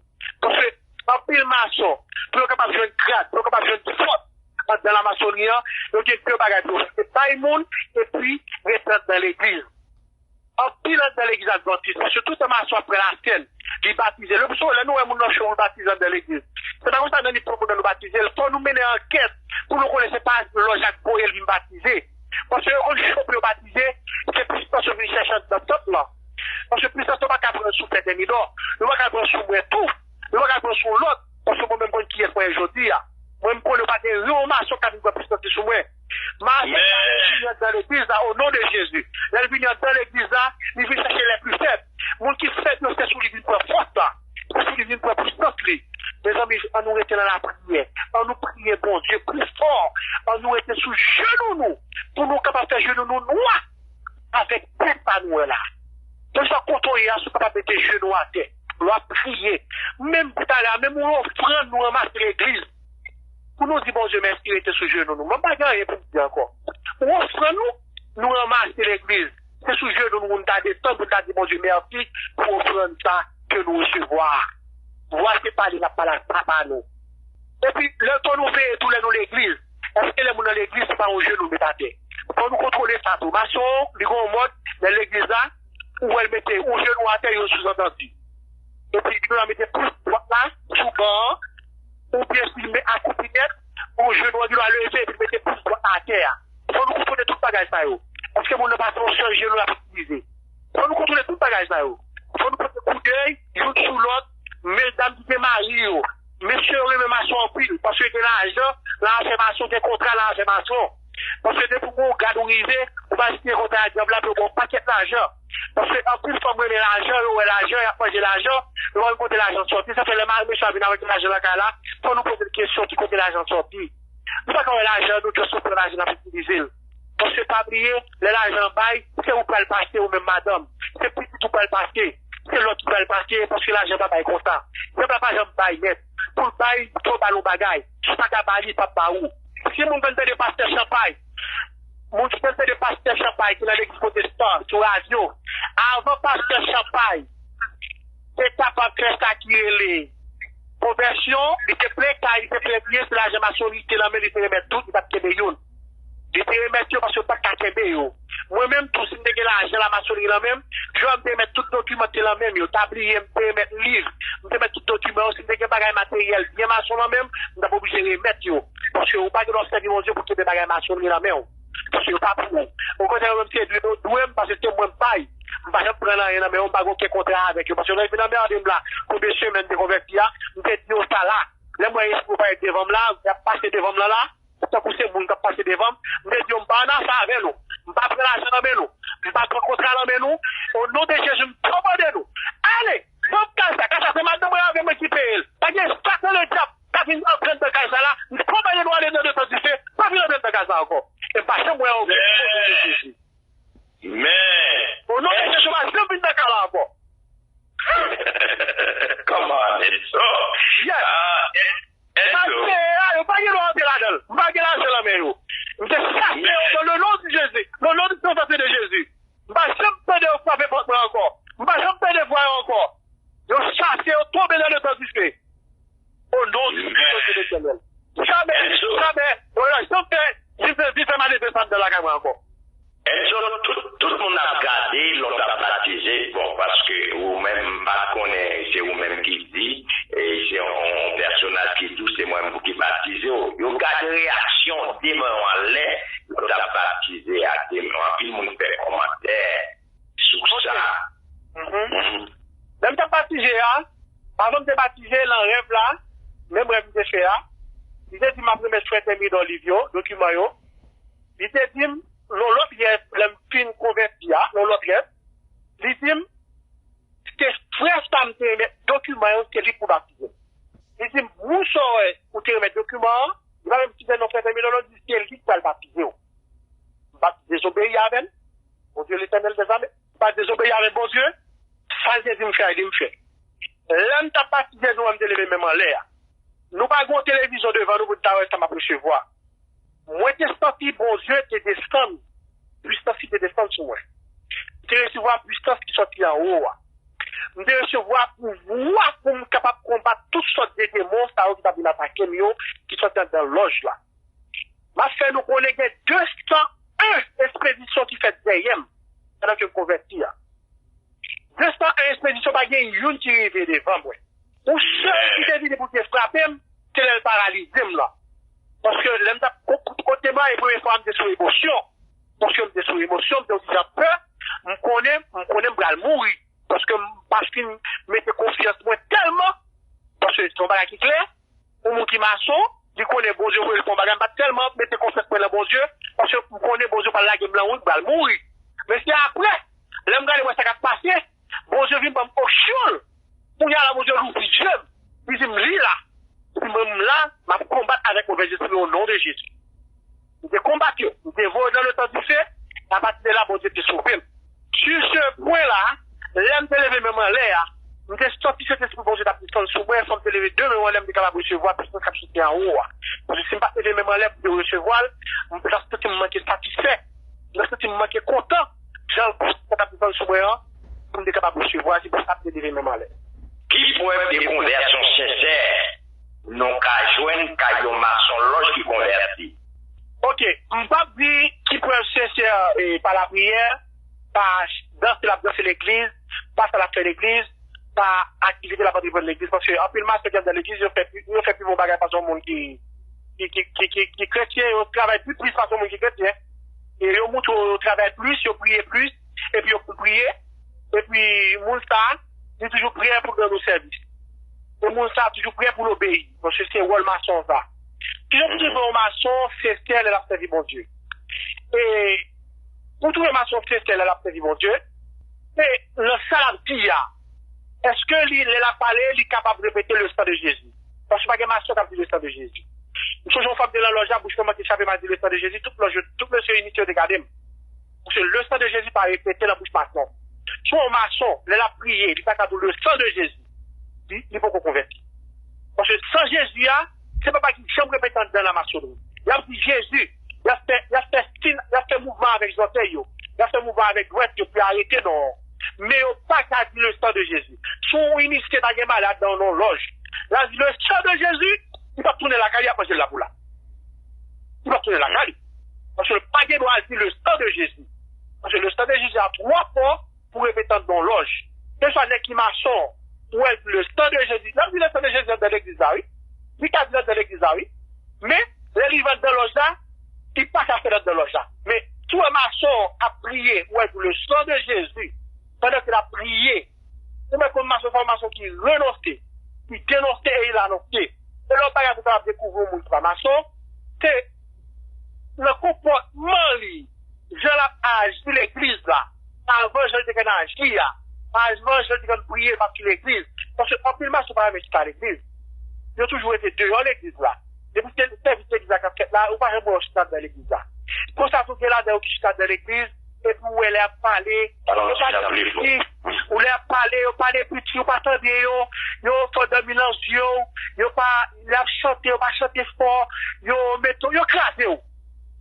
Paske anpil mason, pou yo kapab jwenn grad, pou yo kapab jwenn fòs anndan lamasoni an, yo gen de bagay pou yo fè. Se bay moun, epi ret anndan legliz. Anpil anndan legliz advantis, paske tout tan mason ap pran lasèn, li batize. Leson, lè nou wè moun nan cho, nou batize anndan legliz. Se pa konsa nan nipon moun nan nou batize l. Fò nou mennen ankèt pou nou konnen se pa lòj ak boye l vin batize. Paske yo konn cho pou yo batize, se pistans yo vin chèche anndan tanp lan. Paske pistans yo pa ka pran sou Pè Tèmidò, yo pa ka pran sou mwen tou, yo pa ka pran sou lòt, paske mwen menm konn kiyès mwen ye jodi a. Mwen m konnen pa gen yon mason k ap vin pran pistans li sou mwen. Mason sa vini anndan legliz la, o non de Jezi. Lè l vini anndan legliz la, li vin chèche lè pli fèb. Moun ki fèb yo, se sou li vin pran fòs la. Se sou li vin pran pistans li. Mezanmi, ann nou rete nan lapriyè. Ann nou priye Bondye pi fò. Ann nou rete sou jenou nou pou nou kapab fè jenou nou nwa avèk tèt pa nou wè la. Kèlkeswa kote w ye a, si w kapab mete jenou w atè, w ap priye. Menm talè a, menm yon ofrann nou ranmase legliz. Pou nou di Bondye mèsi, rete sou jenou nou. Mwen pa gen anyen pou m di ankò. Yon ofrann nou, nou ranmase legliz. Se sou jenou nou pou n ta desann, pou n ta di Bondye mèsi pou ofrann sa ke nou resevwa a. Vwa se pale n ap pale ak Papa nou. Epi, lè tou nou veye tou lè nou legliz, èske lè moun nan legliz se pa yon jenou l met atè? Fò nou kontwole sa tou. Mason, li gen yon mòd, nan legliz la, ou wè l mete yon jenou atè, yon souzantandi. Epi, li genlè mete pous dwat la sou ban an, oubyen si l akwoupi nèt, yon jenou an genlè leve, epi l mete pous dwat la atè a. Fò nou kontwole tout bagay sa yo. Paske moun nan pa se yon sèl jenou l ap itilize. Fò nou kontwole tout bagay sa yo. Fò nou pote koudèy youn sou lòt, medam ki gen mari yo. Mesye yo renmen mason anpil, paske gen lajan nan afè mason, gen kontra nan afè mason. Paske depi w gen yon gad ou rive, ou pa siyen kontra ak dyab la, pou yo ba w pakèt lajan. Paske anpil fanm renmen lajan, yo wè lajan, y ap manje lajan, yo pa konn kote lajan sòti. Sa fè lè mari mesye a vin avèk lajan lakay la, fò nou poze l kesyon ki kote lajan sòti. Nou pa ka wè lajan, nou just pran lajan n ap itilize l. Paske pa bliye, lè lajan an bay, se ou pral pase ou menm madanm. Se pitit ou pral pase. Se lòt ki pral pase, paske lajan pa bay konsa. Dyab la pa janm bay nèt. Pou l bay, fò w ba l yon bagay. Si w pa ka ba li, l p ap ba ou. Si moun konn tande pastè Chanpay, Moun ki tande de pastè Chanpay ki nan legliz Pwotestan sou radyo, avan pastè Chanpay te kapab fè sa ki rele konvèsyon, li te plen kay, li te plen byen, se lajan masonri ki te nan men li, te remèt tout, li pa t kenbe youn. Li te remèt yo paske yo pa t ka kenbe yo. Mwen menm tou, si m te gen lajan lamasonri nan men m, jodi a m te remèt tout dokiman ki te nan men m yo, tabliye, m te remèt liv, m te remèt tout dokiman yo, si m te gen bagay materyèl byen mason nan men m, m t ap oblije remèt yo. Paske ou pa gen dwa sèvi Bondye pou kenbe bagay masonri nan men w. Paske yo pa pou ou. Okontrè, yo menm se dwe yo dwe m, paske se mwen m bay. M pa janm pran anyen nan men yo, m pa gen okenn kontra avèk yo. Paske lè yo vin anmède m la, konbyen semèn m te konvèti a, m te di yo sa la. Lè m wè espri yo parèt devan m la, y ap pase devan m la la, tankou se moun k ap pase devan m, m te di yo, m pa annafè avè nou. M pa pran lajan nan men nou. M pa pran kontra nan men nou. O non de Jezi, m kòmande nou. Ale! Ban m kay sa. Kay sa, se madanm mwen avè mwen ki peye l. Pa gen satan ledyab k ap vin antre anndan kay sa la. M kòmande nou ale nan letan dife. Pa vin antre anndan kay sa ankò. E m pa janm wè w. O non de Jezi, m pa janm vin nan kay la ankò. Come on, it's so. Yes. Pastè a, yo pa gen dwa antre ladan l. M pa gen lajan nan men yo. M te chase yo dans le nom de Jésus. Dans le nom de Jésus. M pa janm tande yo frape pòt mwen ankò. M pa janm tande vwa yo ankò. Yo chase, yo tonbe nan letan dife. O non de Jezi Letènèl. Jamè, jamè, yo pa janm fè, vin fè, vin fè malefèsan anndan lakay mwen ankò. Enzo, tout, tout moun ap gade lè w t ap batize, bon, paske ou menm, m pa t konnen se ou menm ki di, e se yon pèsonaj ki di w se mwen menm ki batize w. Yo gade reyaksyon w de men w anlè lè w t ap batize ak de men w. Anpil moun fè kòmantè sou sa. Lè m t ap batize a, avan m te batize, nan rèv la, menm rèv m te fè a, li te di m ap remèt frè Tèmidò liv yo, dokiman yo. Li te di m, nan lòt rèv, lè m fin konvèti a, nan lòt rèv, li di m, se frè sa m te remèt dokiman yo, se li pou batize m. Li di m, moun sa w wè ou te remèt dokiman an, li pa menm site non frè Tèmidò, li di se li k pral batize w. M pa t dezobeyi avè l. Bondye Letènèl dèzame, m pa t dezobeyi avè Bondye. Sa l te di m fè a, li m fè. Lè m t ap batize nou an, m te leve men m anlè a. Nou pa gen yon televizyon devan nou pou n ta wè sa m ap resevwa. Mwen te santi Bondye te desann, pwisans li te desann sou mwen. M te resevwa pwisans ki sòti anwo a. M te resevwa pouvwa pou m kapab konbat tout sòt de demon sa yo ki t ap vin atake m yo, ki sòti anndan lòj la. M ap fè nou konnen gen de san en espedisyon ki fèt dèyè m pandan ke m konvèti a. De san en espedisyon, pa gen youn ki rive devan mwen. Yon sèl ki te vini pou te frape m, se lè l paralize m lan. Paske lè m t ap kote m ye premye fwa, m te sou emosyon. Paske m te sou emosyon, m te yon ti jan pè. M konnen, m konnen m pral mouri. Paske m pa fin mete konfyans mwen tèlman. Paske se yon bagay ki klè. Yon moun ki mason, li konnen Bondye voye l fè yon bagay. M pa t tèlman mete konfyans mwen nan Bondye, paske m konnen Bondye pral lage m lan wout, m pral mouri. Men se apre, lè m gade wè sa k ap pase, Bondye vin ban m onksyon l. Kounye a la, Bondye louvri je m. Li di m, li la. Li di m, mwen m la, m ap konbat avèk movèzespri o non de Jezi. M te konbat yo, m te voye yo nan letan dife, e apati de la, Bondye te sove m. Sur ce point là, lè m te leve men m anlè a, m te santi Sentespri Bondye t ap desann sou mwen, fò m te leve de men mwen anlè, m te kapab resevwa pisans k ap soti anwo a. Paske si m pa t leve men m anlè pou m te resevwa l, m ta santi m manke satisfè, m ta santi m manke kontan, jan l t ap desann sou mwen an, pou m te kapab resevwa, se pou sa m te leve men m anlè. Ki prèv de konvèsyon sensè nou ka jwenn kay yon masonlòj ki konvèti? Ok, m p ap di ki prèv sensè e pa lapriyè, pa danse l ap danse legliz, pa sa l ap fè legliz, pa aktivite l ap antreprann legliz, paske anpil mason ki anndan legliz, yo fè pi, yo fè pi bon bagay pase yon moun ki, ki, ki, ki, ki, ki kretyen, yo travay pi plis pase yon moun ki kretyen. E yo montre yo travay plis, yo priye plis, epi yo konn priye, epi moun sa, li toujou prè pou rann ou sèvis. E moun sa toujou prè pou l obeyi, paske se wòl mason sa. Kijan pou twouve yon mason sensè lè l ap sèvi Bondye? E pou twouve mason sensè lè l ap sèvi Bondye, se nan sa l ap di a. Èske li, lè l ap pale, li kapab repete le sang de Jésus? Paske pa gen mason k ap di le sang de Jésus. M sonje yon fwa m te nan lòj la, bouch mwen manke chape, m a di le sang de Jésus, tout lòj yo, tout mesye inite yo te gade m. Paske le sang de Jésus pa repete nan bouch mason. Si yon mason, lè l ap priye, li pa ka di w le sang de Jésus, li, li poko konvèti. Paske san Jezi a, se pa bagay ki janm repete anndan lamasonri. Y ap di Jezi, Y ap fè, y ap fè sin, y ap fè mouvman avèk zòtèy yo. Y ap fè mouvman avèk dwèt yo pou y arete non an. Men yo pa ka di le sang de Jésus. Si yon inisye ta gen malad nan yon lòj, l al di le sang de Jésus, li p ap tounen lakay li, y ap manje l la pou la. Li p ap tounen lakay li. Paske l pa gen dwa al di le sang de Jésus. Paske le sang de Jésus a twò fò pou reprezentan nan lòj. Keswa nèg ki mason, ou wè l di le sang de Jésus. L ap di le sang de Jésus anndan legliz la, wi. Li ka di l anndan legliz la, wi. Men, lè li rive anndan lòj la, li pa ka fè l anndan lòj la. Men, si w wè mason ap priye, ou wè l di le sang de Jésus, pandan ke l ap priye, ou mèt konn mason sa, yon mason ki renonse, ki denonse e l anonse. E lòt bagay pou w kapab dekouvri yon moun ki pa mason, se nan konpòtman li, jan l ap aji legliz la, avan jan l te konn aji a, avan jan l te konn priye, l ap sou legliz. Paske anpil mason pa renmen chita legliz. Yo toujou rete deyò legliz la. Depi se sèvis legliz la k ap fèt la, ou pa janm wè yo chita anndan legliz la. Konsa tou gen ladan yo ki chita anndan legliz, epi ou wè lè y ap pale, yo pale piti, ou lè y ap pale, yo pale piti, ou pa tande yo, yo fè dòmi nan zye w, yo pa, lè y ap chante, yo pa chante fò, yo mete w, yo kraze w.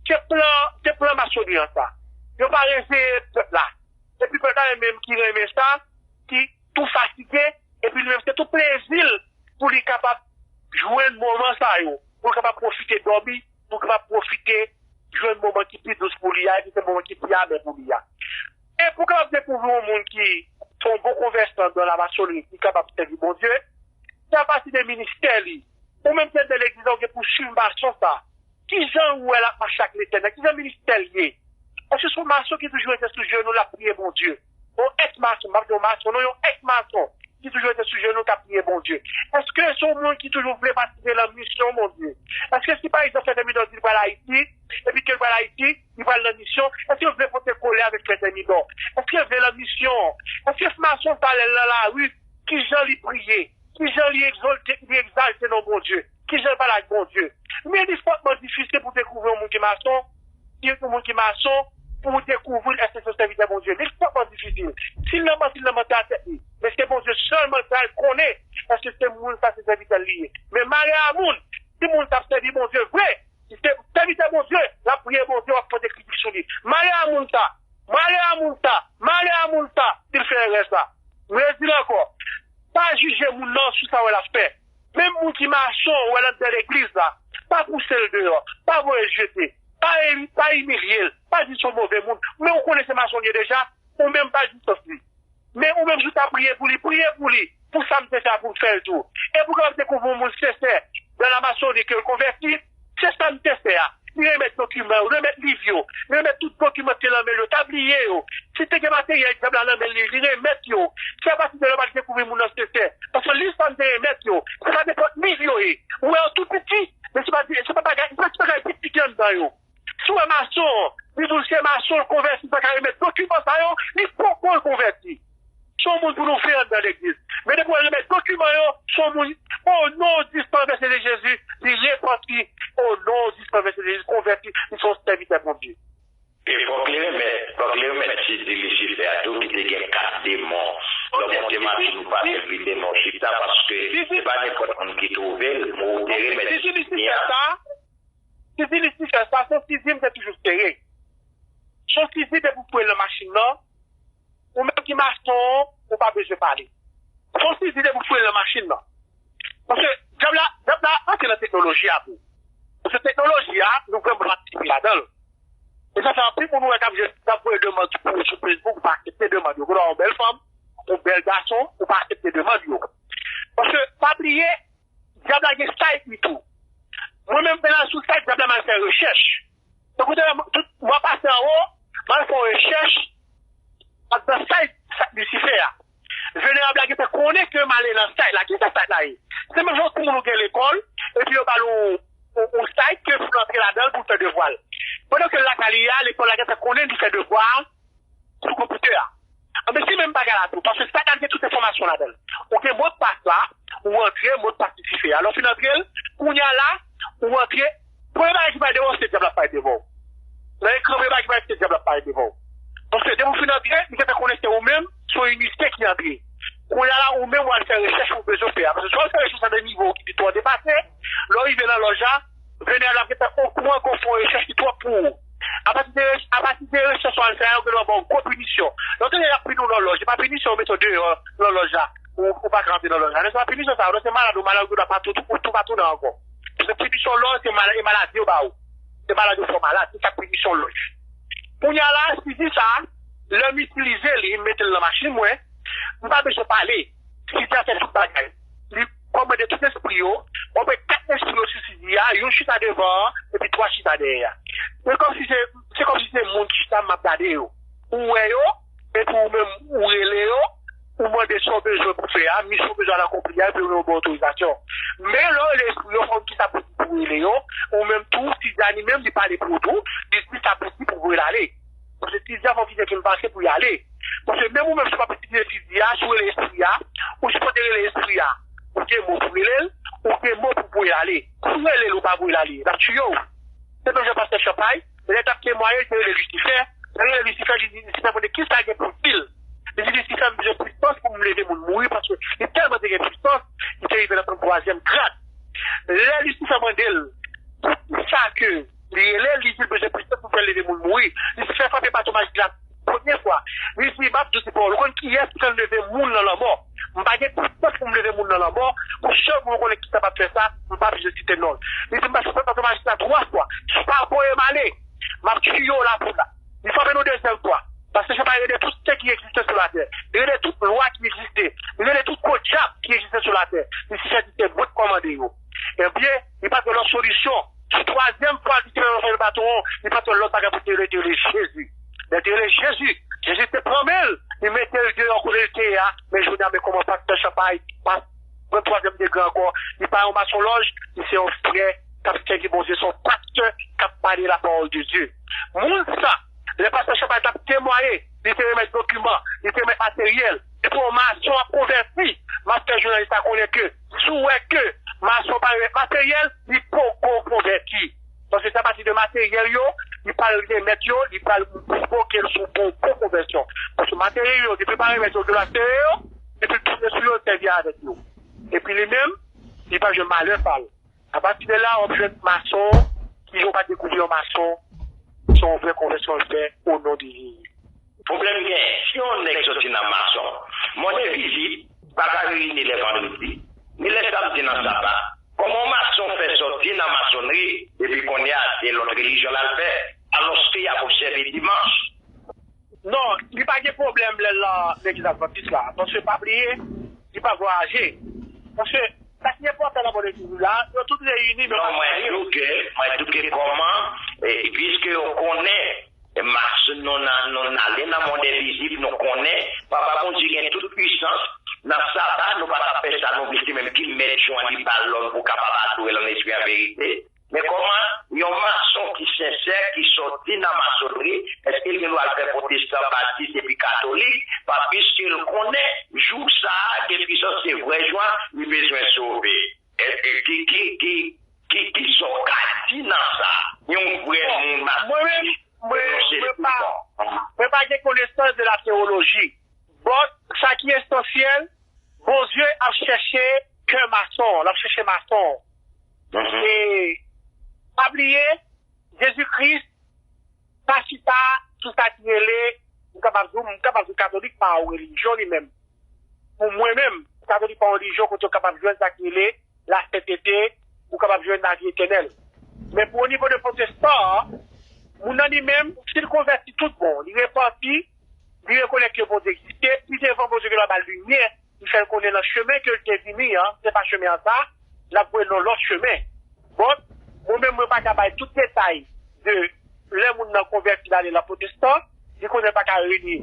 Se plan, se plan masonri an sa. Yo pa reveye pèp la. Epi pèp la menm ki renmen sa, ki tou fatige, epi li menm se tou plezi l pou li kapab jwenn moman sa yo, pou l kapab pwofite dòmi, pou l kapab pwofite jwenn moman ki pi dous pou li a, epi se moman ki pi amè pou li a. E pou kapab dekouvri yon moun ki se yon bon konvèsan nan lamasonri, ki kapab sèvi Bondye, se apati de ministè li. Ou menm ki anndan legliz la, ou gen pou swiv mason sa. Kijan ou wè l ap mache ak Letènèl? Kijan ministè l ye? Èske se yon mason ki toujou rete sou jenou, l ap priye Bondye? Yon èks mason, m pa di yon mason, non, yon èks mason ki toujou rete sou jenou, k ap priye Bondye. Èske se yon moun ki toujou vle patisipe nan misyon Bondye? Èske si, pa egzanp, Frè Tèmidò di l pral Ayiti, epi ke l pral Ayiti, li pral nan misyon, èske l vle pote kole avèk Frè Tèmidò? Èske l vle nan misyon? Èske se mason sa, lè l nan lari, kijan li priye? Kijan li egzòlte, li egzalte non Bondye? Kijan l pale ak Bondye? Men li fòtman difisil pou dekouvri yon moun ki mason, ki yon moun ki mason, pou dekouvri l èske se yon sèvitè Bondye. Li fòtman difisil. Si l nan manti, l nan manti a tèt li. Men se Bondye sèlman k pral konnen èske se moun sa se sèvitè l li ye. Men malè a moun, si moun sa ap sèvi Bondye vre, si se sèvitè Bondye, l ap priye Bondye, w ap pote kritik sou li. Malè a moun sa, malè a moun sa, malè a moun sa, si l fè erè sa. M redi l ankò, pa jije moun nan sou sa w wè l ap fè. Menm moun ki mason, ou wè l anndan legliz la, pa pouse l deyò, pa voye l jete, pa, pa imilye l, pa di l se yon move moun. Men ou konnen se mason l ye deja, ou menm pa di sans li. Men ou menm si w ta priye pou li, priye pou li, pou sa m te fè a pou l fè l tou. E pou kapab dekouvri yon moun sensè nan lamasonri ke l konvèti, se sa m te fè a. Li remèt dokiman yo, remèt liv yo, remèt tout dokiman ki te nan men l yo, ta bliye yo. Si te gen materyèl dyab la nan men li, li remèt yo. Se apati de la w pral dekouvri moun nan sensè. Paske liv sa m te remèt yo, se pa nenpòt liv yo ye. Ou wè yo tou piti, men se pa, se pa bagay, se pa ti bagay piti ki anndan yo. Si w wè mason, li di w se mason, l konvèti, li pa ka remèt dokiman sa yo, li poko l konvèti. Se yon moun pou nou vle anndan legliz. Men depi w wè l remèt dokiman yo, se yon moun, o non di san vèse de Jezi, li repanti, o non di san vèse de Jezi, konvèti, li se yon sèvitè Bondye. E fòk li remèt, fòk li remèt Sizi Lisifè a tou ki te gen kat demon. Lè w monte machin ou pa sèvi demon chita paske se pa nenpòt moun ki twouve l, men ou te remèt Sizi Lisifè a. Sizi Lisifè sa, se yon sizi m te toujou sere. Se yon sizi depi w foure l nan machin nan, ou menm ki mason, ou pa bezwen pale. Se yon sizi depi w foure l nan machin nan. Paske dyab la, dyab la antre nan teknoloji a tou. Paske teknoloji a, nou vrèman patisipe ladan l. E sa fè anpil moun ou wè k ap jwenn, k ap voye demann sou, sou Facebook, ou pa aksepte demann yo. Ou wè yon bèl fanm, yon bèl gason, ou pa aksepte demann yo. Paske, pa bliye, dyab la gen site li tou. Mwen menm, m al sou site dyab la, m al fè rechèch. Donk, ou te wè, tout, mwen pase anwo, m al fè yon rechèch, ak nan site, site Lisifè a. Venerab la gentan konnen ke m ale nan site la. Ki sa site la ye? Se menm jan yon timoun ou gen lekòl, epi yo ba l yon, yon, yon site ke pou l antre ladan l pou l fè devwa l. Pandan ke l lakay li a, lekòl la gentan konnen li fè devwa a sou konpitè a. Anben, se menm bagay la tou, paske site la gen tout enfòmasyon ladan l. Ou gen modpas la, ou antre, modpas Lisifè a. Lè w fin antre l, kounye a la, ou antre, premye bagay ki pral devan w, se dyab la ap parèt devan w. Nan ekran premye bagay ki pral, se dyab la ap parèt devan w. Paske depi w fin antre, li gentan konnen se ou menm, se yon inisye ki antre. Kounye a la, ou menm, w al fè rechèch ou bezwen fè a. Paske si w al fè rechèch nan nivo ki pito depase, lè w rive nan lòj la, Jeneral la gentan okouran ke w fè yon rechèch ki twòp pou ou. Apati de, apati de rechèch w al fè a, yo genlè ba w gwo pinisyon. Lè w tande y ap pini w nan lòj, se pa pinisyon yo mete w deyò nan lòj la. Ou, ou pa ka antre nan lòj la. Non, se pa pinisyon sa yo, non, se malad ou malad, ou genlè pa tou, tou, tou pa tounen ankò. Se pinisyon lòj, se malad, e maladi yo ba ou. Se malad yo fè w malad, se sa pinisyon lòj. Kounye a la, Sidi sa, lè m itilize li, m mete l nan machin mwen, m pa bezwen pale. Sidi a fè tout bagay. Li kòmande tout lespri yo, mwen pran kat lespri yo sou Sidi a, youn chita devan an, epi twa chita dèyè a. Se kòmsi se, se kòmsi se moun ki chita m ap gade yo. Ou wè yo, epi ou menm ou rele yo, ou mande sa w bezwen pou fè a, misyon w bezwen al akonpli a, epi yo ba w otorizasyon. Men lè w rele lespri yo, fò w di sa pou, pou rele yo, ou menm tou, Sidi a li menm li pale pou ou tou, li di sa pou di pou w rele ale. Paske Sidi a fò w kite ke l pase pou y ale. Paske menm ou menm si w ap itilize Sidi a, si w rele espri a, ou sipoze rele espri a. Ou gen mo pou rele l, ou gen mo pou voye l ale. Si w rele l, ou pa voye l ale, l ap tiye w. Se menm jan pastè Chanpay, lè l t ap temwaye, li te rele Lisifè. Lè l rele Lisifè, li di Lisifè, mande kisa l gen pou di l. Li di Lisifè, m bezwen pwisans pou m leve moun mouri, paske li tèlman te gen pwisans, li te rive nan tranntwazyèm grad. Lè Lisifè mande l, poukisa ke li rele l, li di l bezwen pwisans pou fè l leve moun mouri. Lisifè frape baton majik la premye fwa. Li di, m ap di w ti pawòl, ou konn kiyès ki fè m leve moun nan lanmò? M pa gen pwisans pou m leve moun nan lanmò, pou sèl moun ou konnen ki kapab fè sa, m pa bezwen site non l. Li di, m pase baton majik la twa fwa, si w pa voye m ale, m ap tiye w la pou la. Li frape nou dezyèm fwa. Paske se pa rele tout sen ki egziste sou latè. Li rele tout lwa ki egziste. Li rele tout gwo dyab ki egziste sou latè. Li si sèvitè mwen k kòmande yo. Ebyen, li pa t gen lòt solisyon. Sou twazyèm fwa, li te ranfè baton an, li pa t gen lòt bagay pou te rele, te rele Jezi. Lè te rele Jezi, Jezi te pran men l, li mete l deyò kote l te ye a, men jodi a, men kòman pastè Chanpay, pa pran twazyèm degre ankò, li pa yon masonlòj, li se yon frè k ap sèvi Bondye, se yon pastè k ap pale lapawòl de Dye. Moun sa, lè pastè Chanpay t ap temwaye, li te remèt dokiman, li te remèt materyèl. Depi yon mason ap konvèti, m ap fè jounalis la konnen ke si w wè ke mason pa remèt materyèl, li poko konvèti. Paske se apati de materyèl yo, li pral remèt yo, li pral pwovoke l sou bon, bon konvèsyon. Paske materyèl yo, depi l pa remèt yo, yo lasteye yo, epi l tounen sou yo, l sèvi avèk yo. Epi li menm, li pa jwenn malè pa l. Apati de la, w ap jwenn mason ki yo pa dekouvri yon mason, se yon vrè konvèsyon l fè, o non de Jezi. Pwoblèm gen, si yon nèg sòti nan mason, mòde vizit pa ka reyini lè vandredi, ni lè samdi nan saba. Kòman yon mason fè sòti nan masonri, epi kounye a, se lòt relijyon l al fè, alòske y ap obsève dimanch? Non, li pa gen pwoblèm lè l nan legliz advantis la. Paske pa bliye, li pa vwayaje. Paske sa ki enpòtan nan mòde vizit la, yo tout reyini, men yo pa vwayaje. Non, mwen tou ke, mwen tou ke kòman, e, piske yo konnen, e, mas, nou nan, nou n ale nan mond envizib, nou konnen, Papa Bondye gen tout pwisans, nan saba, nou pa ka fè sa nou vle, se menm ki mèt jou an, li ba l lòd pou w kapab adore l an espri an verite. Men kòman yon mason ki sensè, ki sòti nan masonri, èske l gen dwa al fè pwotestan, batis epi katolik, pa piske l konnen jou sa a gen pwisans, se vrè jou a, li bezwen sove? Èske ki, ki, ki, ki, ki sa w ka di nan sa? Yon vrè moun mason, mwen menm, mwen, mwen pa, mwen pa gen konesans de la tewoloji. But, sa ki esansyèl, Bondye ap chèche kè mason, l ap chèche mason. E pa bliye, Jezi Kris pa chita sou sa ki rele, m kapab di w, m kapab di w katolik pa yon relijyon li menm. Pou mwen menm, katolik pa yon relijyon kote w kapab jwenn sa ki rele lasentete, ou kapab jwenn lavi etènèl. Men pou o nivo de pwotestan an, moun nan li menm, si l konvèti tout bon, li repanti, li rekonèt ke Bondye egziste, pi devan Bondye gen dwa ba l limyè, li fè l konnen nan chemen ke l te vini an, se pa chemen an sa, l ap voye l nan lòt chemen. Bon, mwen menm, mwen pa ka bay tout detay de lè moun nan konvèti l ale nan pwotestan, li konnen l pa ka reyini.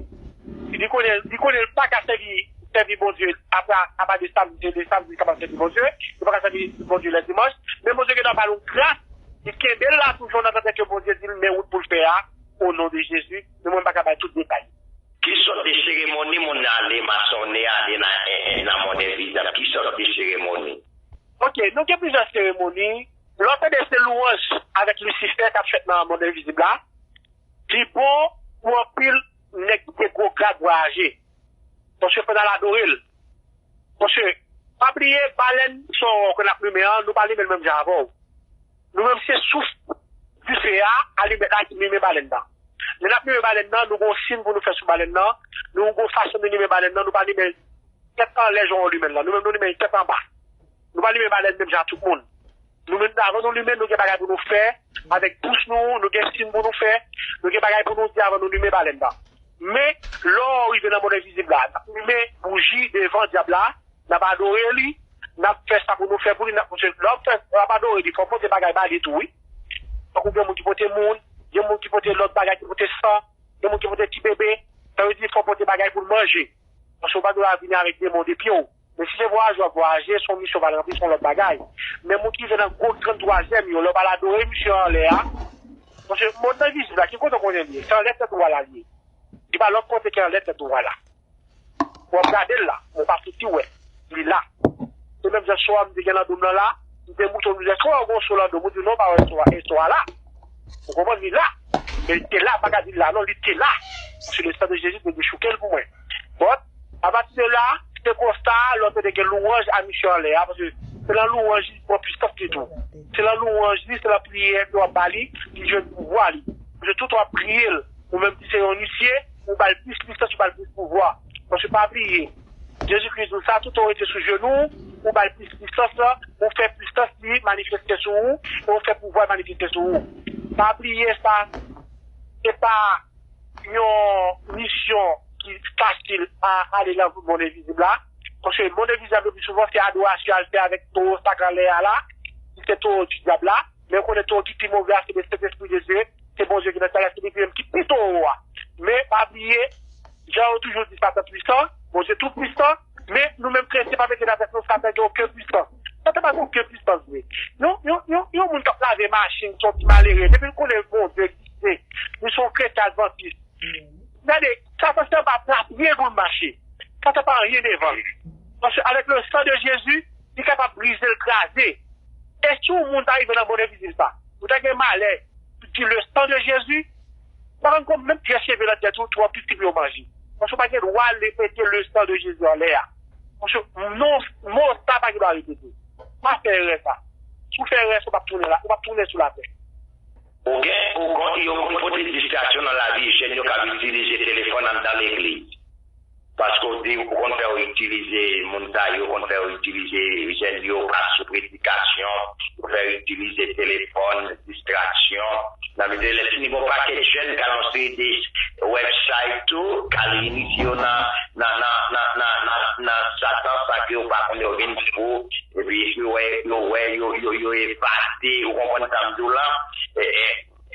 Li konnen, li konnen l pa ka sèvi, sèvi Bondye apa, apa de samdi, de samdi li kapab sèvi Bondye, li pa ka sèvi Bondye lè dimanch, men Bondye gen dwa ba l yon gras, li kenbe l la toujou nan tenten ke Bondye di l men wout pou l fè a, o non de Jezi, men mwen m pa ka bay tout detay. Ki sòt de seremoni moun nan ale, masonnen ale nan, nan mond envizib? Ki sòt de seremoni? Ok, nou gen plizyè seremoni. Lè w tande se lwanj avèk Lisifè k ap fèt nan mond envizib la, li bon pou anpil nèg ki gen gwo grad vwayaje. Paske fò n al adore l. Paske, pa bliye, balèn se yon wòk n ap limen an, nou pa limen l menm jan avè w. Nou menm se souf dife a, alimèt la ki limen balèn nan. Lè n ap limen balèn nan, nou gen yon siy pou nou fè sou balèn nan, nou gen yon fason nou limen balèn nan, nou pa limen l tèt anlè jan w limen l lan. Nou menm nou limen l tèt anba. Nou pa limen balèn menm jan ak tout moun. Nou menm avan nou limen l, nou gen bagay pou nou fè avèk bouch nou, nou gen siy pou nou fè, nou gen bagay pou nou di avan nou limen balèn nan. Men, lè w rive nan mond envizib la, n ap limen bouji devan dyab la, n ap adore li, n ap fè sa pou nou fè pou li, n ap, paske lè w ap fè, lè w ap adore li, fò w pote bagay ba li tou, wi. Tankou gen moun ki pote moun, gen moun ki pote lòt bagay, ki pote san, gen moun ki pote ti bebe, sa vle di fò w pote bagay pou l manje. Paske w pa dwe vini avèk demon de pye w. Men si se vwayaje w ap vwayaje, se yon misyon w al ranpli, se yon lòt bagay. Men moun ki rive nan gwo grann twazyèm yo, lè w pral adore misye anlè a, paske mond nan vizib la, ki kote w konnen li ye? Se anlè tèt ou a la li ye. Li pa lòt kote ke anlè tèt ou a la. W ap gade l la, men w pa fouti wè. Li la. Se menm jan so a m te gen nan do m nan la, m te moutre w, m di, èske w wè w gen yon so nan do m? Ou di, non, m pa wè so a, e so a la. Ou konprann? Li la. Men li te la, m pa ka di l la, non, li te la. Paske le san de Jezi te dechouke l pou mwen. Bon, apati de la, se konsa, lè w tande gen lwanj a misye anlè a, paske se nan lwanj li pran pwisans li tou. Se nan lwanj li, se nan priyè ke w ap ba li, li jwenn pouvwa li. Paske tout w ap priye l, ou menm ki se yon inisye, ou ba l plis pwisans, ou ba l plis pouvwa. Paske pa bliye, Jezikri di w sa, tout w rete sou jenou, ou ba l plis pwisans lan, ou fè pwisans li manifeste sou ou, e ou fè pouvwa l manifeste sou ou. Pa bliye sa, se pa yon misyon ki fasil a ale nan mond envizib la. Paske mond envizib la, le pli souvan, se adorasyon al fè avèk towo sa k anlè a la, ki se towo di dyab la. Men ou konnen towo ki pi move a, se le Sentespri de Dye, se Bondye ki nan syèl la, se li menm ki pi towo a. Men pa bliye, jan yo toujou di, Satan pwisan, Bondye tou pwisan, men nou menm kretyen pa mete nan tèt nou Satan gen okenn pwisans. Satan pa gen okenn pwisans vre. Yon, yon, yon, yon moun k ap lave machin, se yon ti malere. Depi l konnen Bondye egziste, li se yon kretyen advantis. Gade, Satan se anba pla pye pou l mache. Satan pa anyen devan l. Paske avèk le san de Jezi, li kapab brize l, kraze. E si yon moun ta rive nan mond envizib sa, ou ta gen malè, di le san de Jezi, pa konn menm pyès cheve nan tèt ou, twò piti pou yo manje. Paske ou pa gen dwa repete le san de Jezi anlè a. Paske non, mo sa pa gen dwa repete. Pa fè erè sa. Si w fè erè sa, ou p ap tounen la, ou p ap tounen sou latè. Ou gen, ou konn, yo konn pote distraksyon nan lavi jèn yo k ap itilize telefòn anndan legliz. Paske w di, ou konn fè yo itilize moun sa yo, konn fè yo itilize jèn yo pa sou predikasyon, yo fè yo itilize telefòn, distraksyon. Nan mitan lè fini, gon pakèt jèn k al nan seri de website tou, k al inisye yo nan, nan, nan, nan, nan, nan, nan satan sa ke yo pa konn yo vin fou, epi yo wè, yo wè, yo, yo, yo epate, ou konprann sa m di w la? E, e,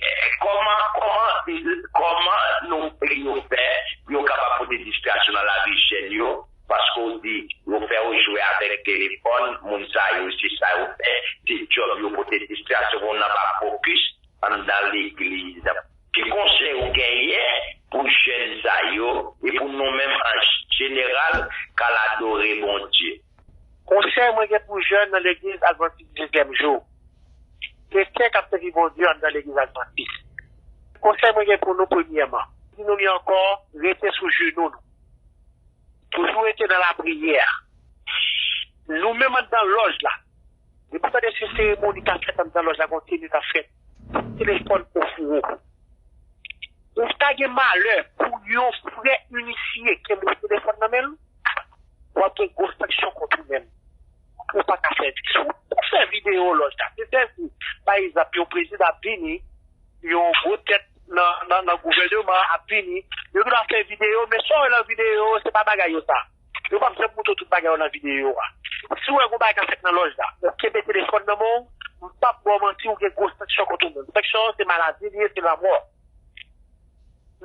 e, kòman, kòman, kòman nou, yo fè pou yo kapab pote distraksyon nan lavi jèn yo? Paske w di, yo fè yo jwe avèk telefòn, moun sa yo, se sa yo fè, se djòb yo pote distraksyon pou moun nan pa fokis anndan legliz. Ki konsèy ou genyen pou jèn sa yo e pou nou menm an jeneral k al adore Bondye? Konsèy mwen gen pou jèn nan legliz advantis sezyèm jou, kretyen k ap sèvi Bondye anndan legliz advantis. Konsèy mwen gen pou nou, premyèman, di nou li ankò, rete sou jenou nou. Toujou rete nan lapriyè. Nou menm anndan lòj la, depi w tande se seremoni k ap fèt anndan lòj la, gon teni k ap fèt, telefòn ofri w. Ou ta gen malè pou yon frè inisye kenbe yon telefòn nan men l, w ap gen gwo sanksyon kont ou menm. Ou pa ka fè, si w fè videyo lòj la, se sèvi, pa egzanp, yon prezidan ap vini, yon gwo tèt nan, nan, nan gouvèneman ap vini, yo gen dwa fè videyo, men sa w wè nan videyo, se pa bagay yo sa. Yo p ap janm montre w tout bagay yo nan videyo a. Si w wè gon bagay k ap fèt nan lòj la, ou kenbe telefòn nan men w, m p ap ba w manti, ou gen gwo sanksyon kont ou menm. Sanksyon an se maladi li ye, se lanmò.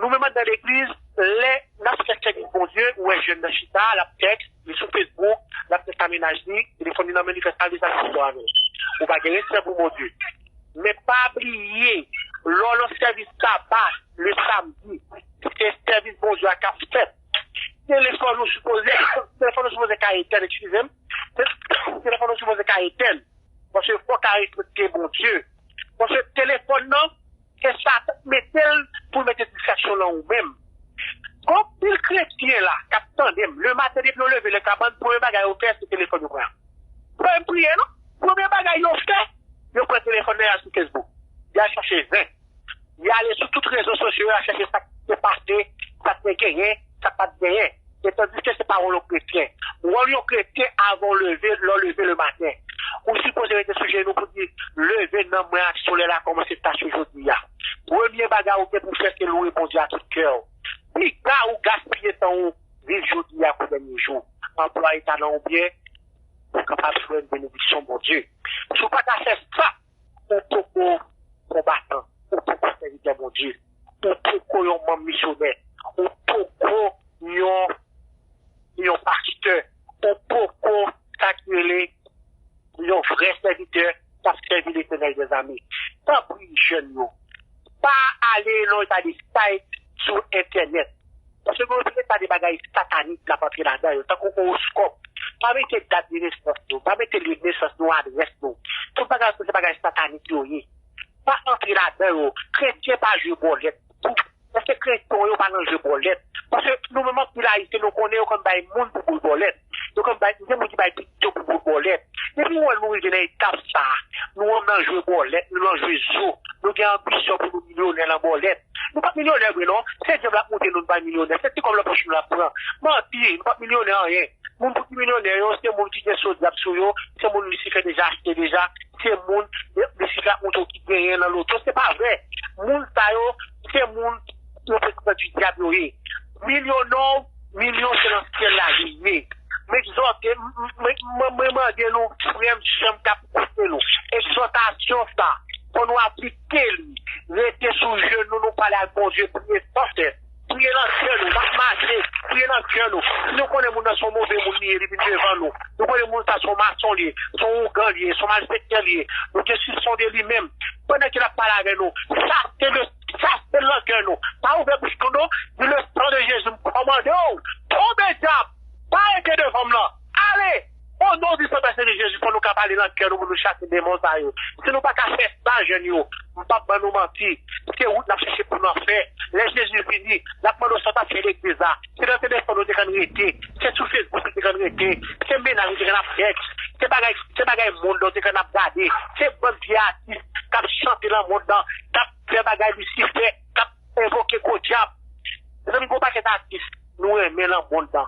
Nou menm anndan legliz, lè n ap fè sèvis Bondye, ou wè jèn nan chita, l ap tèks, li sou Facebook, l ap tèks a mennaj li, telefòn li nan men li, fè sa l vle, sa l vle avè l. Ou pa gen respè pou Bondye. Men pa bliye, lè w nan sèvis saba, le samdi, se sèvis Bondye a k ap fèt. Telefòn ou sipoze, telefòn ou sipoze ka etèn, eskize m. Telefòn ou sipoze ka etèn. Paske fò w ka respekte Bondye. Paske telefòn nan, se Satan k mete l pou l mete distraksyon nan ou menm. Gon pil kretyen la k ap tande m, lematen depi yo leve nan kabann, premye bagay yo fè se telefòn yo pran. Pa menm priye non. Premye bagay yo fè, Yo pran telefòn nan, y al sou Facebook. Y al chache zen. Y ale sou tout rezo sosyo, y al chache sa k te pase, sa k te genyen, sa k pa t genyen. E tandiske se pawòl yon kretyen. Wòl yon kretyen, avan w leve, lè w leve le maten, ou sipoze rete sou jenou pou di, leve, nanm mwen ak solèy la kòmanse tache jodi a. Premye bagay ou gen pou fè, se louwe Bondye ak tout kè w. Piga ou gaspiye tan ou, viv jodi a kou dènye jou. Anplwaye talan ou byen, ou kapab jwenn benediksyon Bondye. Si w pa ka fè sa, ou poko konbatan, ou poko sèvitè Bondye, ou poko yon manm misyonè, ou poko yon, yon pastè, ou poko sa ki rele yon vrè sèvitè k ap sèvi Letènèl dèzame. Tanpri, jèn yo, pa ale nan yon ta de site sou entènèt. Paske gen yon ta de bagay satanik k ap antre ladan yo, tankou owoskòp. Pa mete dat de nesans nou, pa mete lye de nesans nou, adrès nou. Tout bagay sa se bagay satanik yo ye. Pa antre ladan yo. Kretyen pa jwe bòlèt. Èske kretyen yo pa nan jwe bòlèt? Paske nou menm anpil Ayisyen, nou konnen yo konn bay moun pou boul bòlèt. Yo konn bay, gen moun ki bay pitit yo pou boul bòlèt. Depi w wè nou rive nan etap sa a, nou nan jwe bòlèt, nou nan jwe zo, nou gen anbisyon pou nou milyonè nan bòlèt. Nou pa milyonè vre non, se djab l ap monte nou, nou pa milyonè, se ti kòb nan pòch nou l ap pran. Manti, nou pa milyonè anyen. Moun pou ki milyonè yo, se moun ki gen so djab sou yo, se moun Lisifè deja achte deja, se moun Lisifè ap montre w ki genyen nan loto, se pa vre. Moun sa yo, se moun reprezantan di dyab yo ye. Milyon non, milyon se nan syèl la li ye. M egzòte, m, m, m, m, mwen mande nou, frè m, sè m k ap koute nou, egzòtasyon sa, fò nou aplike li. Rete sou jenou, nou pale ak Bondye, priye san sès. Priye nan kè nou, n ap mache, priye nan kè nou. Si nou konnen moun nan se yon move moun li ye, li vin devan nou. Nou konnen moun sa se yon mason li ye, se yon ougan li ye, se yon malfektè li ye. Nou gen sisyon de li menm. Pandan ke l ap pale avè nou, chase le, chase l nan kè nou. Pa ouvè bouch nou non. Di le sang de Jésus, m kòmande w. Tonbe dyab. Pa rete devan m nan. Ale! O non di Sentespri de Jezi, fò nou ka pale nan kè nou pou nou chase demon sa yo. Si nou pa ka fè sa, jèn yo, m p ap ban nou manti. Se wout n ap chèche pou n fè. Lè Jezi vini, l ap mande w sa w t ap fè legliz la. Se nan telefòn ou te konn rete. Se sou Facebook ou te konn rete. Se mennaj ou te konn ap tèks. Se bagay, se bagay mond ou te konn ap gade. Se bann vye atis k ap chante nan mond lan, k ap fè bagay Lisifè, k ap envoke gwo dyab. Mezanmi, gon pakèt atis nou renmen nan mond lan.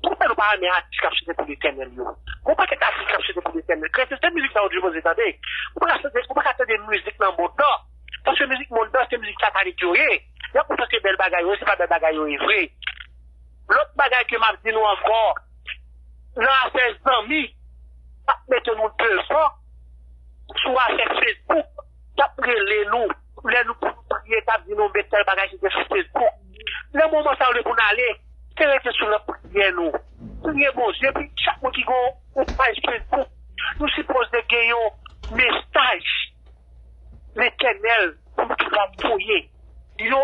Poukisa nou pa renmen atis k ap chante pou Letènèl yo? Gon pakèt atis k ap chante pou Letènèl. Kretyen, se mizik sa yo sipoze tande. Ou pa ka chante, ou pa ka tande mizik nan mond lan. Paske mizik mond lan, se mizik satanik yo ye. Y ap montre se bèl bagay yo ye, se pa bèl bagay yo ye vre. Lòt bagay ke m ap di nou ankò, nan afè zanmi, k ap mete nou devan, sou afè Facebook, k ap rele nou, lè nou pou nou priye, k ap di nou met tèl bagay ki gen sou Facebook. Nan moman sa yo, lè pou n ale, se rete sou lapriyè nou. Priye Bondye, epi chak moun ki gen yon paj Facebook, nou sipoze gen yon mesaj Letènèl pou nou kapab voye. Yon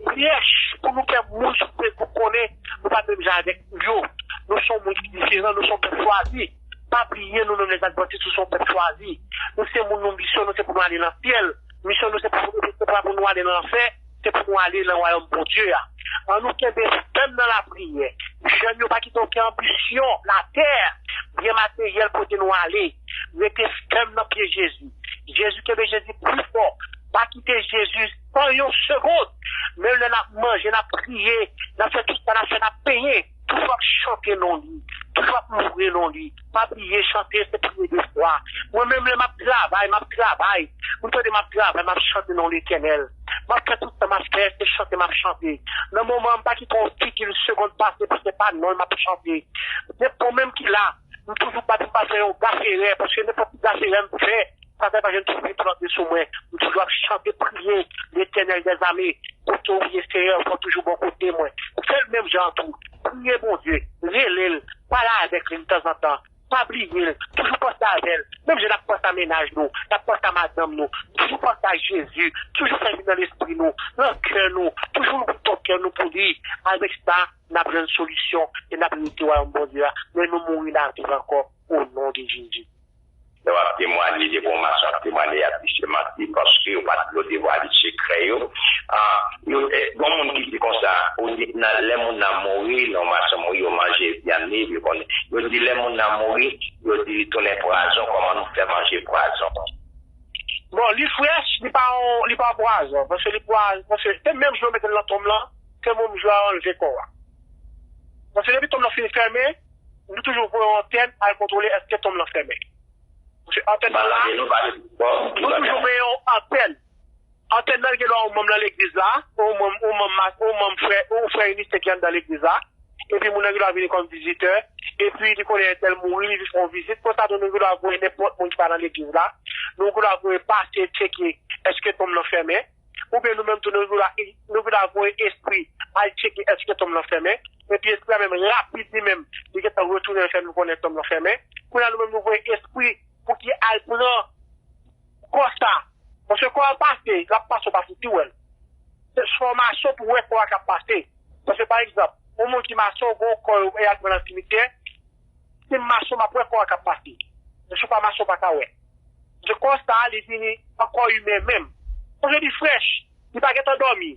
pyèch pou nou fè moun sou Facebook konnen nou pa menm jan avèk yo. Nou se yon moun ki diferan, nou se yon pèp chwazi. Pa bliye nou menm lèzadvantis, nou se yon pèp chwazi. Nou se moun, nou misyon nou se pou nou ale nan syèl. Misyon nou se pou, se pa pou nou ale nan lanfè, se pou nou ale nan wayòm Bondye a. Ann nou kenbe fèm nan lapriyè. Jèn yo pa kite okenn anbisyon latè, byen materyèl pote nou ale. Rete fèm nan pye Jezi. Jezi, kenbe Jezi pi fò. Pa kite Jezi san yon segonn. Menm lè n ap manje, n ap kriye, n ap fè tout sa n ap fè, n ap penyen. Toujou ap chante non li. Toujou ap loure non li. Pa bliye chante, se priye de fwa. Mwen menm, lè m ap travay, m ap travay. Ou tande m ap travay, m ap chante non Letènèl. M ap fè tout sa m ap fè, se chante m ap chante. Nan moman an, m pa kite yon figi yon segonn pase pou se pa non l m ap chante. Nenpòt mwen menm ki la, m toujou bat pou m pa fè yon gaf erè, paske nenpòt ti gaf erè m fè, Satan pa janm twouve plante sou mwen. M toujou ap chante, priye Letènèl dèzame. Kote w ye, Seyè, fò w toujou bò kote mwen. Fè l menm jan an tou. Priye Bondye, rele l, pale avèk li tanzantan. Pa bliye l, toujou panse avè l. Menm jan n ap panse a mennaj nou, n ap panse a madanm nou, toujou panse a Jezi, toujou fè vin nan lespri nou, nan kè nou, toujou louvri pòt kè nou pou li. Avèk sa, n ap jwenn solisyon e n ap erite wayòm Bondye a. Men nou mouri, n ap viv ankò, o non de Jezi. Lè w ap temwaye, depi yon mason ap temwaye, y ap di se manti, paske yo pa t vle w devwale sekrè yo. Ah, yo, eh, gon moun ki di konsa, ou di, nan, lè moun nan mouri, lè yon mason mouri, yo manje vyann li, yo konnen. Yo di, lè moun nan mouri, yo di li tounen pwazon, kòman nou fè manje pwazon? Bon, li frèch, li pa yon, li pa pwazon. Paske li pwazon, paske se menm jou yo mete l nan tonm lan, se menm jou a yo anlve kò a. Paske depi tonm lan fin fèmen, nou toujou voye yon antèn al kontwole èske tonm lan fèmen. Paske antèn lan la, nou toujou voye yon antèn. Antèn nan gen dwa yon manm nan legliz la, yon manm, yon manm, yon manm frè, yon frè Inistè ki anndan legliz la. Epi moun nan gen dwa vini kòm vizitè, epi li konnen entèl mouri, li vin fè yon vizit. Konsa tou, nou gen dwa voye nenpòt moun ki pa nan legliz la. Nou gen dwa voye pase tcheke èske tonm nan fèmen. Oubyen nou menm tou, nou gen dwa, nou gen dwa voye espri al tcheke èske tonm nan fèmen. Epi espri a menm, rapid li menm, li gentan retounen fè nou konnen tonm nan fèmen. Kounye a nou menm nou voye espri pou ki al pran kò sa. Paske kò a pase, l ap pase, w pa fouti wè l. Se fòmasyon pou wè kò a k ap pase. Paske pa egzanp, yon moun ki mason, gon kò yo e al pran nan simityè, si m mason, m ap wè kò a k ap pase. Men si w pa mason, w pa ka wè. Paske kò sa a, li vini an kò imen menm. Paske li frèch, li pa gentan dòmi.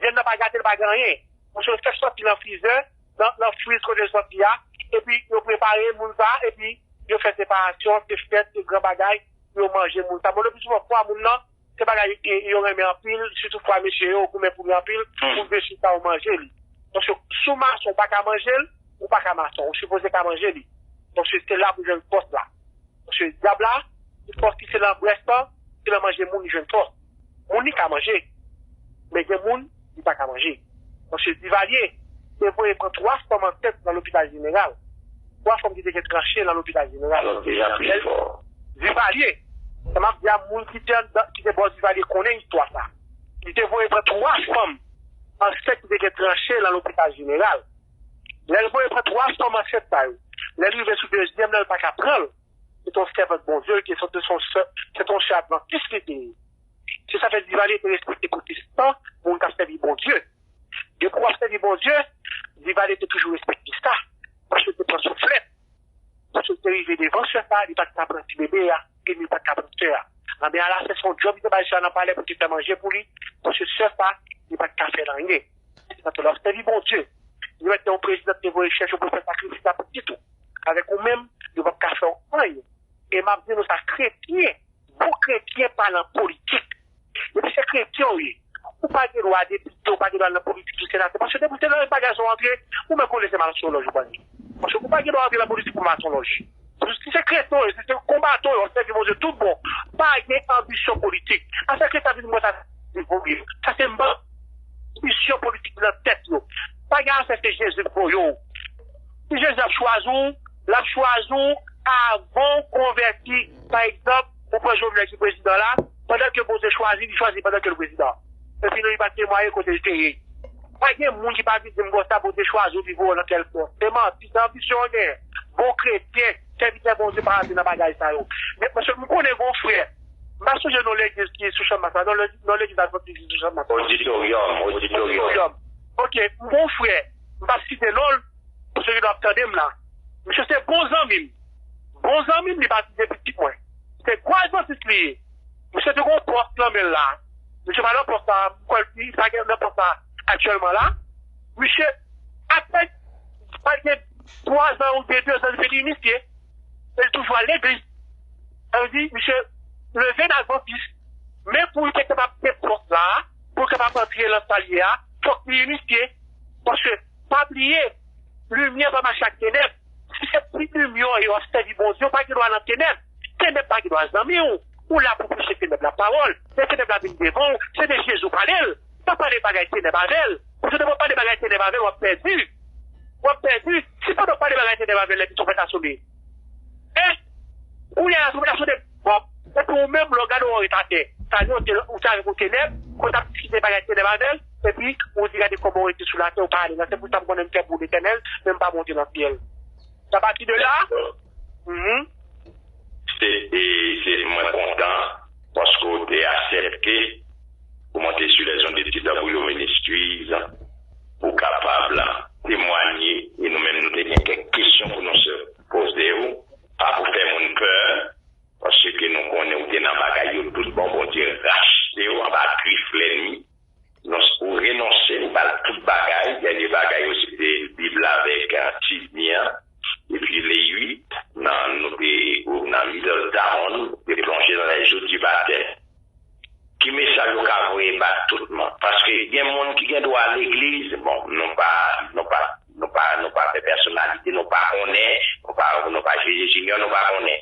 Vyann nan pa gate, li pa gen anyen. Paske yo fèk sòti nan frizè, nan, nan friz kote l sòti a, epi yo prepare moun sa, epi yo fè separasyon, se fèt, se gran bagay, pou yo manje moun sa. Bon, le pli souvan, fwa moun nan, se bagay yo renmen anpil, sitou fwa mesye yo, yo goumen pou li anpil, pou l vle chita, yo manje li. Paske si w mason, ou pa ka manje l, ou pa ka mason, ou sipoze ka manje li. Paske se la pou jwenn fòs la. Paske dyab la, li fòs li se nan brès lan, se nan manje moun li jwenn fòs. Moun li ka manje, men gen moun li pa ka manje. Paske Divalye te voye pran twa fanm ansent nan lopital jeneral. Twa fanm ki te gen tranche nan lopital jeneral. Alò, deja pli fò. Divalye, sa m ap di a moun ki te anndan, ki te bò Divalye konnen istwa sa. Li te voye pran twa fanm ansent ki te gen tranche nan lopital jeneral. Lè l voye pran twa fanm ansent sa yo, lè l rive sou dezyèm nan, l pa ka pran l. Se t on sèvant Bondye l te, se t on sè, se t on sè advantis li te ye. Se sa fè Divalye te respekte pwotestan, moun k ap sèvi Bondye. Depi w ap sèvi Bondye, Divalye te toujou respekte sa, paske l te pran souflèt. Paske l te rive devan sè sa, li pa t ka pran ti bebe a, e li pa t ka pran sè a. Anben, alasè se yon djòb li te bay sè a nan palè pou l te fè manje pou li, paske sè sa, li pa t ka fè l anyen. Se sa tou, l ap sèvi Bondye. Li mèt te yon prezidan ki te voye chèche pou fè sakrifis la pou pitit ou. Avèk ou menm, yo p ap ka fè w anyen. E m ap di nou sa, kretyen, bon kretyen pa nan politik. Depi se kretyen w ye, ou pa gen dwa depite, ou pa gen dwa nan politik, ou senatè. Paske depi se nan bagay sa w antre, ou menm konnen se masonlòj ou pral ye. Paske ou pa gen dwa antre nan politik pou masonlòj. Si se kretyen w ye, si se konbatan w ye, w ap sèvi Bondye tout bon, pa gen anbisyon politik. Afè kretyen ap vin mwen sa, sa se m ban anbisyon politik nan tèt yo. Pa gen afè se Jezi k voye w. Si Jezi ap chwazi w, l ap chwazi w avan w konvèti. Pa egzanp, ou pran Jovenel ki prezidan la, pandan ke Bondye chwazi, li chwazi pandan ke l prezidan. Epi non, li pa temwaye kote l te ye. Pa gen moun ki pa vin di m konsa, Bondye chwazi w, li voye w nan tèl pòs. Se manti, se anbisyon w genyen. Bon kretyen, sèvitè Bondye pa antre nan bagay sa yo. Men, paske m konnen gon frè, m pa sonje non legliz ki sou Chanmas la, non, le- non legliz Advantis ki sou Chanmas la. Oditoryòm, oditoryòm. Ok, m gon frè, m p ap site non l, paske li dwe ap tande m la. Misye se bon zanmi m. Bon zanmi m, li pa vin de pitit mwen. Se gwo advantis li ye. Misye te gon pòs nan men l la. Misye pa nan pòs la, m kwè li pa gen nan pòs la aktyèlman la. Misye, apèn, pa gen twa zan oubyen de zan, li vin inisye. E li toujou al legliz. Sa vle di, misye leve nan advantis. Men pou li te kapab gen pòs la, pou li kapab antre nan sa l ye a, fòk li inisye. Paske, pa bliye, limyè pa mache ak tenèb. Si se pitit limyè w ye, w ap sèvi Bondye, w pa gen dwa nan tenèb. Tenèb pa gen dwa zanmi w. Ou la pou preche tenèb la pawòl. Lè tenèb la vin devan w, se de Jezi w pale l. Pa pale bagay tenèb avè l. Paske depi w ap pale bagay tenèb avè l, w ap pèdi. W ap pèdi. Si pandan w pale bagay tenèb avè l, lè pitit w fèt asole. E, kounye a, sou relasyon de bòb. Epi ou menm, lè w gade w ret atè. Sa vle di ou te, ou te avèk yon tenèb, kote w ap diskite bagay tenèb avè l, epi ou di gade kòman w rete sou latè, ou pa ale nan syèl. Pou sa m konnen m fè pou Letènèl, men m pa monte nan syèl. A pati de la, mhm. Se, e, se, mwen kontan paske w te aksepte pou monte sou les ondes de T W Ministries pou kapab temwanye, e nou menm nou te gen kèk kesyon pou nou se poze w, pa pou fè moun pè, paske nou konnen ou te nan bagay yo tout bon, Bondye rachte w anba grif lènmi. Non, ou renonse, ou ba l tout bagay. Dènye bagay yo, se te Bib la avèk, eh, T V an. Epi le uit, nan, nou te, ou nan Middletown, ou te plonje dans les eaux du baptême. Gen moun ki gen dwa al legliz, bon, nou pa, nou pa, nou pa, nou pa fè pèsonalite, nou pa konnen, nou pa, nou pa jije Junior, nou pa konnen.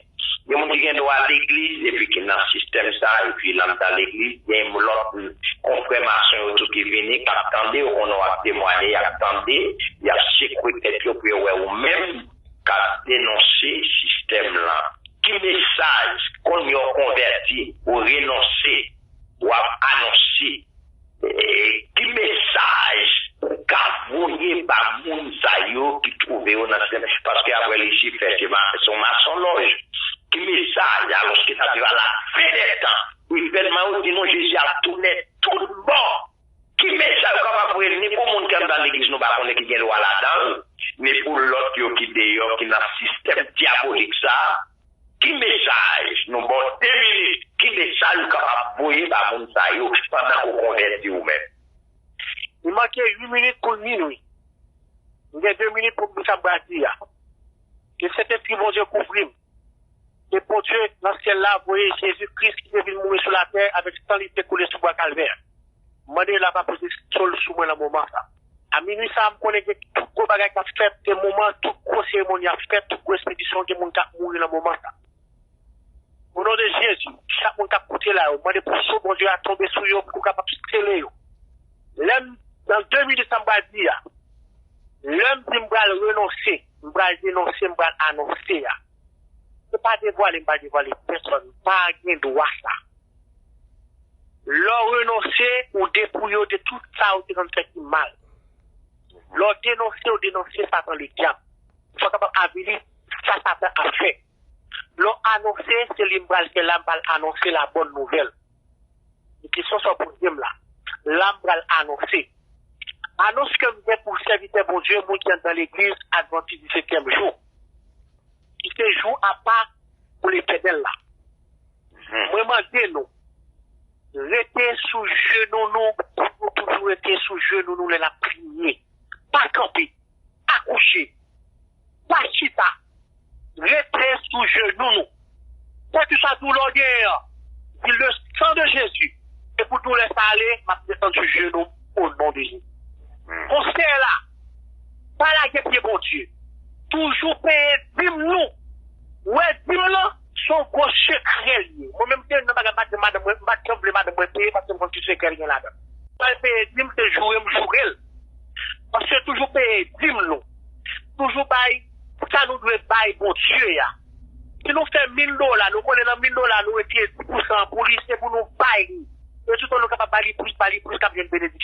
Gen moun ki gen dwa al legliz, epi ki nan sistèm sa, epi lè m t al legliz, gen lòt konfrè mason yo tou ki vini, k ap tande, yo konnen w ap temwaye, y ap tande, y ap sekwe tèt yo pou yo wè ou menm k ap denonse sistèm lan. Ki mesaj, kounye a w konvèti, ou renonse, w ap anonse? E, ki mesaj ou ka voye ba moun sa yo ki twouve yo nan sistèm? Paske apre Lisifè se ma- se yon masonlòj. Ki mesaj, alòske n ap viv a la fen dè tan, evènman yo di nou Jezi ap tounen tout bon? Ki mesaj ou kapab voye ni pou moun ki anndan legliz nou pa konnen ki gen dwa ladan l, ni pou lòt yo ki deyò, ki nan sistèm dyabolik sa a? Ki mesaj, nou ba w de minit, ki mesaj ou kapab voye ba moun sa yo pandan ke w konvèti ou menm? Li manke uit minit pou l minwi. M gen de minit pou m di sa m pral di a. Ke Sentespri Bondye kouvri m. Ke Bondye nan syèl la voye Jezi Kris ki te vin mouri sou latè avèk san li te koule sou bwa Kalvè. M mande l ap poze so l sou mwen nan moman sa. A minwi sa a, m konnen gen tout gwo bagay k ap fèt, se moman tout gwo seremoni ap fèt, tout gwo espedisyon, gen moun k ap mouri nan moman sa. O non de Jezi, chak moun k ap koute la yo, mande pou so Bondye a tonbe sou yo, pou kapab sele yo. Lè m, nan de minit sa m pral di a, lè m di m pral renonse, m pral denonse, m pral anonse a. Se pa devwale, m pa devwale pèsonn, m pa gen dwa sa. Lè w renonse, ou depouye w de tout sa ou te konn fè ki mal. Lè w denonse, ou denonse Satan ledyab. Fò w kapab avili sa Satan ap fè. Lè w anonse, se li m pral fè la, m pral anonse la bòn nouvèl. E kesyon sa w poze m la. La m pral anonse. Anons ke m gen pou sèvitè Bondye, moun ki anndan legliz Advantis disetyèm jou, ki se jou apa pou Letènèl la. Mwen mande nou, rete sou jenou nou, pou nou toujou rete sou jenou nou lè n ap priye. Pa kanpe, akouche, pa chita, rete sou jenou nou. Kèlkeswa doulè w genyen an, di le sang de Jésus, e pou doulè sa ale, m ap desann sou jenou m o non de Jezi. Konsèy la, pa lage pye Bondye. Toujou peye dim nou. Ou wè dim lan, se yon gwo sekrè li ye. Mwen menm te youn nan bagay m pa t janm madanm mwen, m pa t janm vle madanm mwen peye paske m konn ki sekrè l gen ladan. Mwen peye dim, se joure m joure l. Paske toujou peye dim nou. Toujou bay sa nou dwe bay Bondye a. Si nou fè mil dola, nou konnen nan mil dola nou retire dis pousan an pou li, se pou nou bay li. E toutan nou kapab bay li plis, bay li plis, k ap jwenn benediksyon.